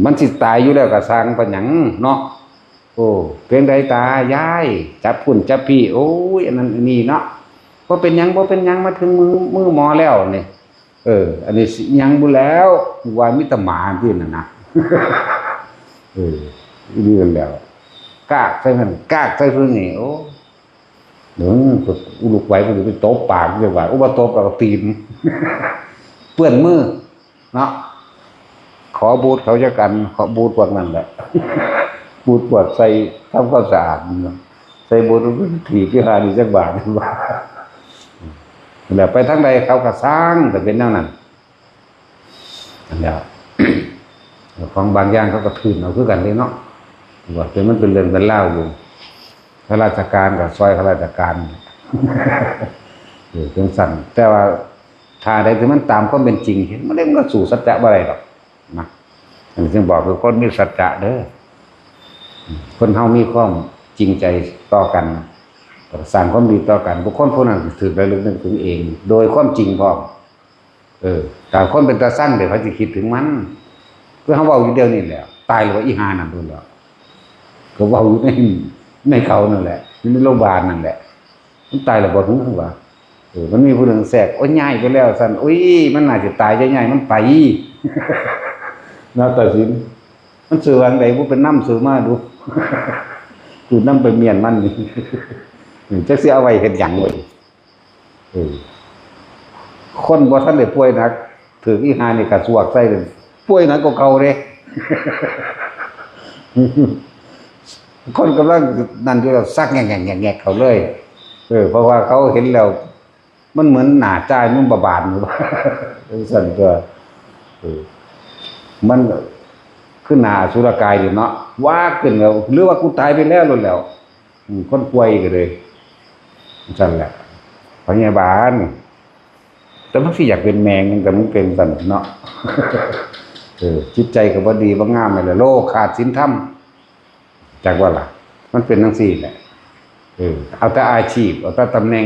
มันสิตายอยู่แล้วก็ซ่างปานหยังเนาะ โอ้ เป็นไดตายาย จับพุ้นจับพี้ โอ้ย อันนั้นอันนี้เนาะ บ่เป็นหยัง บ่เป็นหยัง มาถึงมือ มือหมอแล้วนี่ เออ อันนี้สิหยังบุแล้ว ว่ามีแต่หมาที่นั่นนะ เออ อีนี่นั่นแหล้ว กากใส่มัน กากใส่เพิ่นนี่ โอ้ เดี๋ยวมันก็อุลุกไหว มันจะไปตบปากจักบาด โอ้ บ่ตบ เราก็ตีน เปื้อนมือ เนาะ ขอบูทเขาจักอัน ขอบูทพวกนั้นแหละ บูทพวกใส่ทำความสะอาดเนาะ ใส่บูทมันก็ถีบที่หานี่จักบาด ว่า แล้วไปทางใดเขาก็สร้างแต่เป็นแนวนั้น อันเดียว ของบางอย่างเขาก็ทื่นเอาคือกันเลยเนาะ ว่าเป็นมันเป็นเรื่องเป็นราวอยู่ ข้าราชการก็ซอยข้าราชการ เออจังซั่น แต่ว่าถ้าใดที่มันตามความเป็นจริง มันเด้มันก็สู้สัจจะบ่ได้ดอกนะ อันนี้จึงบอกคือคนมีสัจจะเด้อ คนเฮามีความจริงใจต่อกัน สร้างความดีต่อกัน บุคคลผู้นั้นถือระลึกนึกถึงเอง โดยความจริงพร้อม เออ แต่คนเป็นตาซั่งเดี๋ยวเขาจะคิดถึงมัน เพื่อเขาเว้าอยู่เดียวนี่แหละ ตายหรือว่าอีหานั่นโดนแล้ว ก็เว้าอยู่ใน ในเขานั่นแหละ อยู่ในโรงพยาบาลนั่นแหละ มันตายแล้วบ่รู้ว่า เออ มันมีผู้หนึ่งแทรก โอ้ย ย้ายไปแล้วซั่น โอ้ย มันน่าจะตาย จะย้ายมันไป นะ ตัดสิน มันซื้อวางใดบ่เป็นน้ำซื้อมาดู กูน้ำไปเมียนมันนี่ จักสิเอาไว้เฮ็ดหยังเว้ย เออ คนบ่ทันได้ป่วยหนัก ถืออีหานี่กระซวกใส่เลย ป่วยหนักกว่าเก่าเด้ คนกำลังนั่นอยู่แล้วซักแงกๆๆๆเขาเลย เออ เพราะว่าเขาเห็นแล้ว มันเหมือนหน้าจ่ายมันบาบาดอยู่ จังซั่นตัว เออ มันก็คือหน้าอสุรกายอยู่เนาะ ว่าขึ้นแล้ว หรือว่ากูตายไปแล้วโลดแล้ว อืม คนป่วยก็เลย จังซั่นแหละ พยาบาล แต่มันสิอยากเป็นแมงมันก็มันเป็นซั่นเนาะ เออ จิตใจก็บ่ดีบ่งามนั่นแหละ โลกขาดศีลธรรม จักว่าล่ะ มันเป็นจังซี่แหละ เออ เอาแต่อาชีพ เอาแต่ตำแหน่ง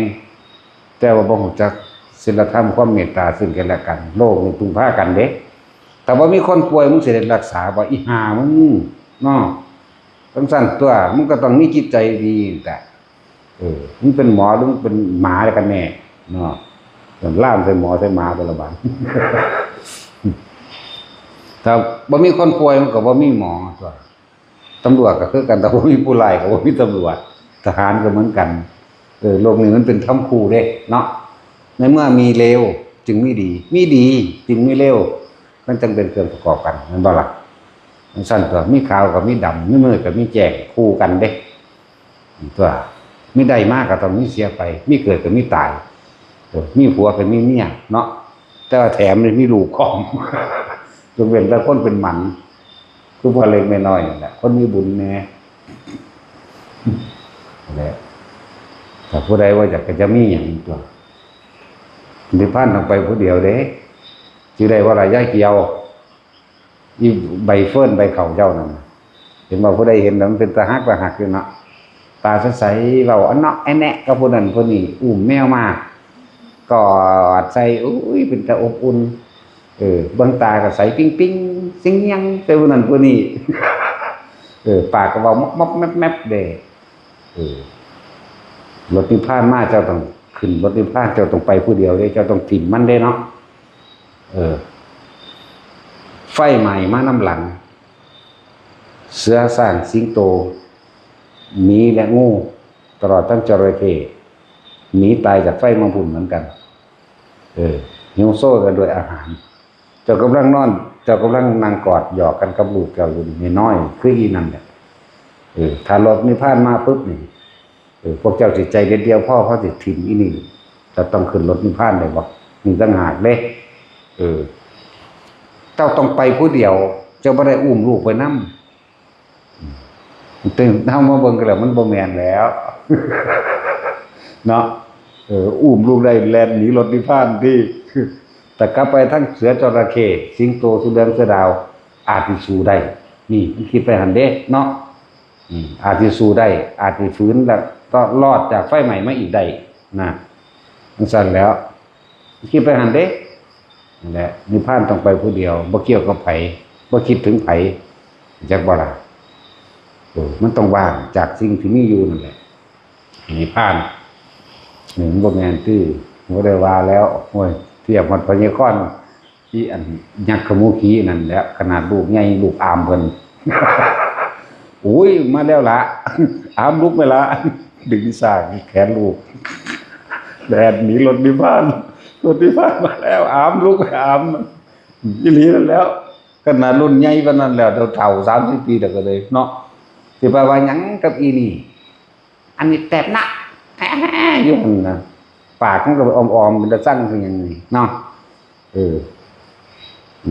แต่ว่าบ่รู้จักศีลธรรมความเมตตาซึ่งกันและกัน โลกนี่พึ่งพากันเด้ แต่ว่ามีคนป่วยมึงสิได้รักษาบ่ อีห่ามึง เนาะ จังซั่นตัว มึงก็ต้องมีจิตใจดีแต่ เออ มึงเป็นหมอหรือมึงเป็นหมากันแน่ เนาะ ล่ามใส่หมอใส่หมาแต่ละบาด ถ้าบ่มีคนป่วยมันก็บ่มีหมอตัว ตำรวจก็คือกัน แต่บ่มีผู้ร้ายก็บ่มีตำรวจ ทหารก็เหมือนกัน เออ โลกนี้มันเป็นธรรมคู่เด้ เนาะ ในเมื่อมีเลวจึงมีดี มีดีจึงมีเลว มันจั่งเป็นเครื่องประกอบกัน แม่นบ่ล่ะ? จั่งซั่นตัว มีขาวก็มีดำ มีมืดก็มีแจ้ง คู่กันเด้ ตัว มีได้มาก็ต้องมีเสียไป มีเกิดก็มีตาย เออ มีผัวก็มีเมียเนาะ แต่ว่าแถมนี่มีลูกพร้อม ยกเว้นแต่คนเป็นหมัน คือพ่อเล็กแม่น้อยนั่นแหละ คนมีบุญแน่ นั่นแหละ ถ้าผู้ใดว่าอยากจะมีอย่างนี้ตัว นิพพานต้องไปผู้เดียวเด้ สิได้ว่าล่ะ ยายเขียว อีใบเฟิร์นใบเขาเจ้านั่นน่ะ เห็นว่าผู้ใดเห็นแล้วมันเป็นตาฮักตาฮักอยู่เนาะ ตาใสๆ เว้าอันเนาะไอ้แนะกับผู้นั้นผู้นี้ อุ้มแมวมา กอดใส่ อุ้ย เป็นตาอบอุ่น เออ เบิ่งตาก็ใสปิ๊งปิ๊ง ซิงยัง แต่ผู้นั้นผู้นี้ เออ ปากก็เว้ามอบๆแมบๆเด้ เออ รถนิพพานมา เจ้าต้องขึ้นรถนิพพาน เจ้าต้องไปผู้เดียวเด้ เจ้าต้องถิ่มมันเด้เนาะ เออ ไฟไหม้มานำหลัง เสือ ช้าง สิงโต หมี และงู ตลอดทั้งจระเข้ หนีตายจากไฟเมืองพุ้นเหมือนกัน เออ หิวโซกันด้วยอาหาร เจ้ากำลังนอน เจ้ากำลังนั่งกอดหยอกกันกับลูกเจ้าอยู่นี่ น้อยๆ คืออีนั่นแหละ เออ ถ้ารถนิพพานมาปุ๊บนี่ เออ พวกเจ้าสิใจเด็ดเดี่ยวพอ พอสิถิ่มอีนี่ จะต้องขึ้นรถนิพพานได้บ่ นี่ต่างหากเด้ เออ เจ้าต้องไปผู้เดียว เจ้าบ่ได้อุ้มลูกไปนำ แต่เฮามาเบิ่งกันแล้วมันบ่แม่นแล้ว เนาะ เออ อุ้มลูกได้แล่นหนีรถนิพพานติ แต่กลับไปทั้งเสือจระเข้ สิงโต เสือเหลือง เสือดาว อาจสิสู้ได้ นี่มันคิดไปหั่นเด้เนาะ อืม อาจสิสู้ได้ อาจสิฝืนแล้วก็รอดจากไฟไหม้มาอีกได้นะ จั่งซั่นแล้ว คิดไปหั่นเด้ นั่นแหละ นิพพานต้องไปผู้เดียว บ่เกี่ยวกับไผ บ่คิดถึงไผ จักบ่ล่ะ เออ มันต้องว่างจากสิ่งที่มีอยู่นั่นแหละ นิพพาน นี่มันบ่แม่นติ บ่ได้ว่าแล้ว โอ้ย เทียบฮอดพญาคอน อีอันยักษ์ขมูขี่นั่นแหละ ขนาดลูกใหญ่ลูกอามเพิ่น อุ้ย มาแล้วล่ะ อามลุกไปละ ดึงสร้างแขนลูก แล่นหนีรถนิพพาน รถนิพพานมาแล้ว อามลุกไปอาม อีหลีนั่นแหล้ว ขนาดรุ่นใหญ่ปานนั้นแล้ว เฒ่าๆ สามสิบปีแล้วก็เลยเนาะ สิไปว่าหยังกับอีนี่ อันนี้แตบหน้า อยู่หั่นน่ะ ปากมันก็ไปออมๆเป็นตาซั่งคือหยังนี่เนาะ เออ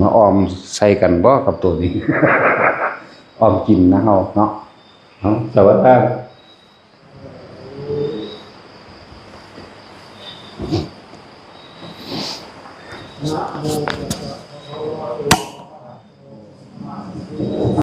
มาออมใส่กันบ่กับตัวนี้ ออมกินนะเฮาเนาะ เอา สวัสดีครับ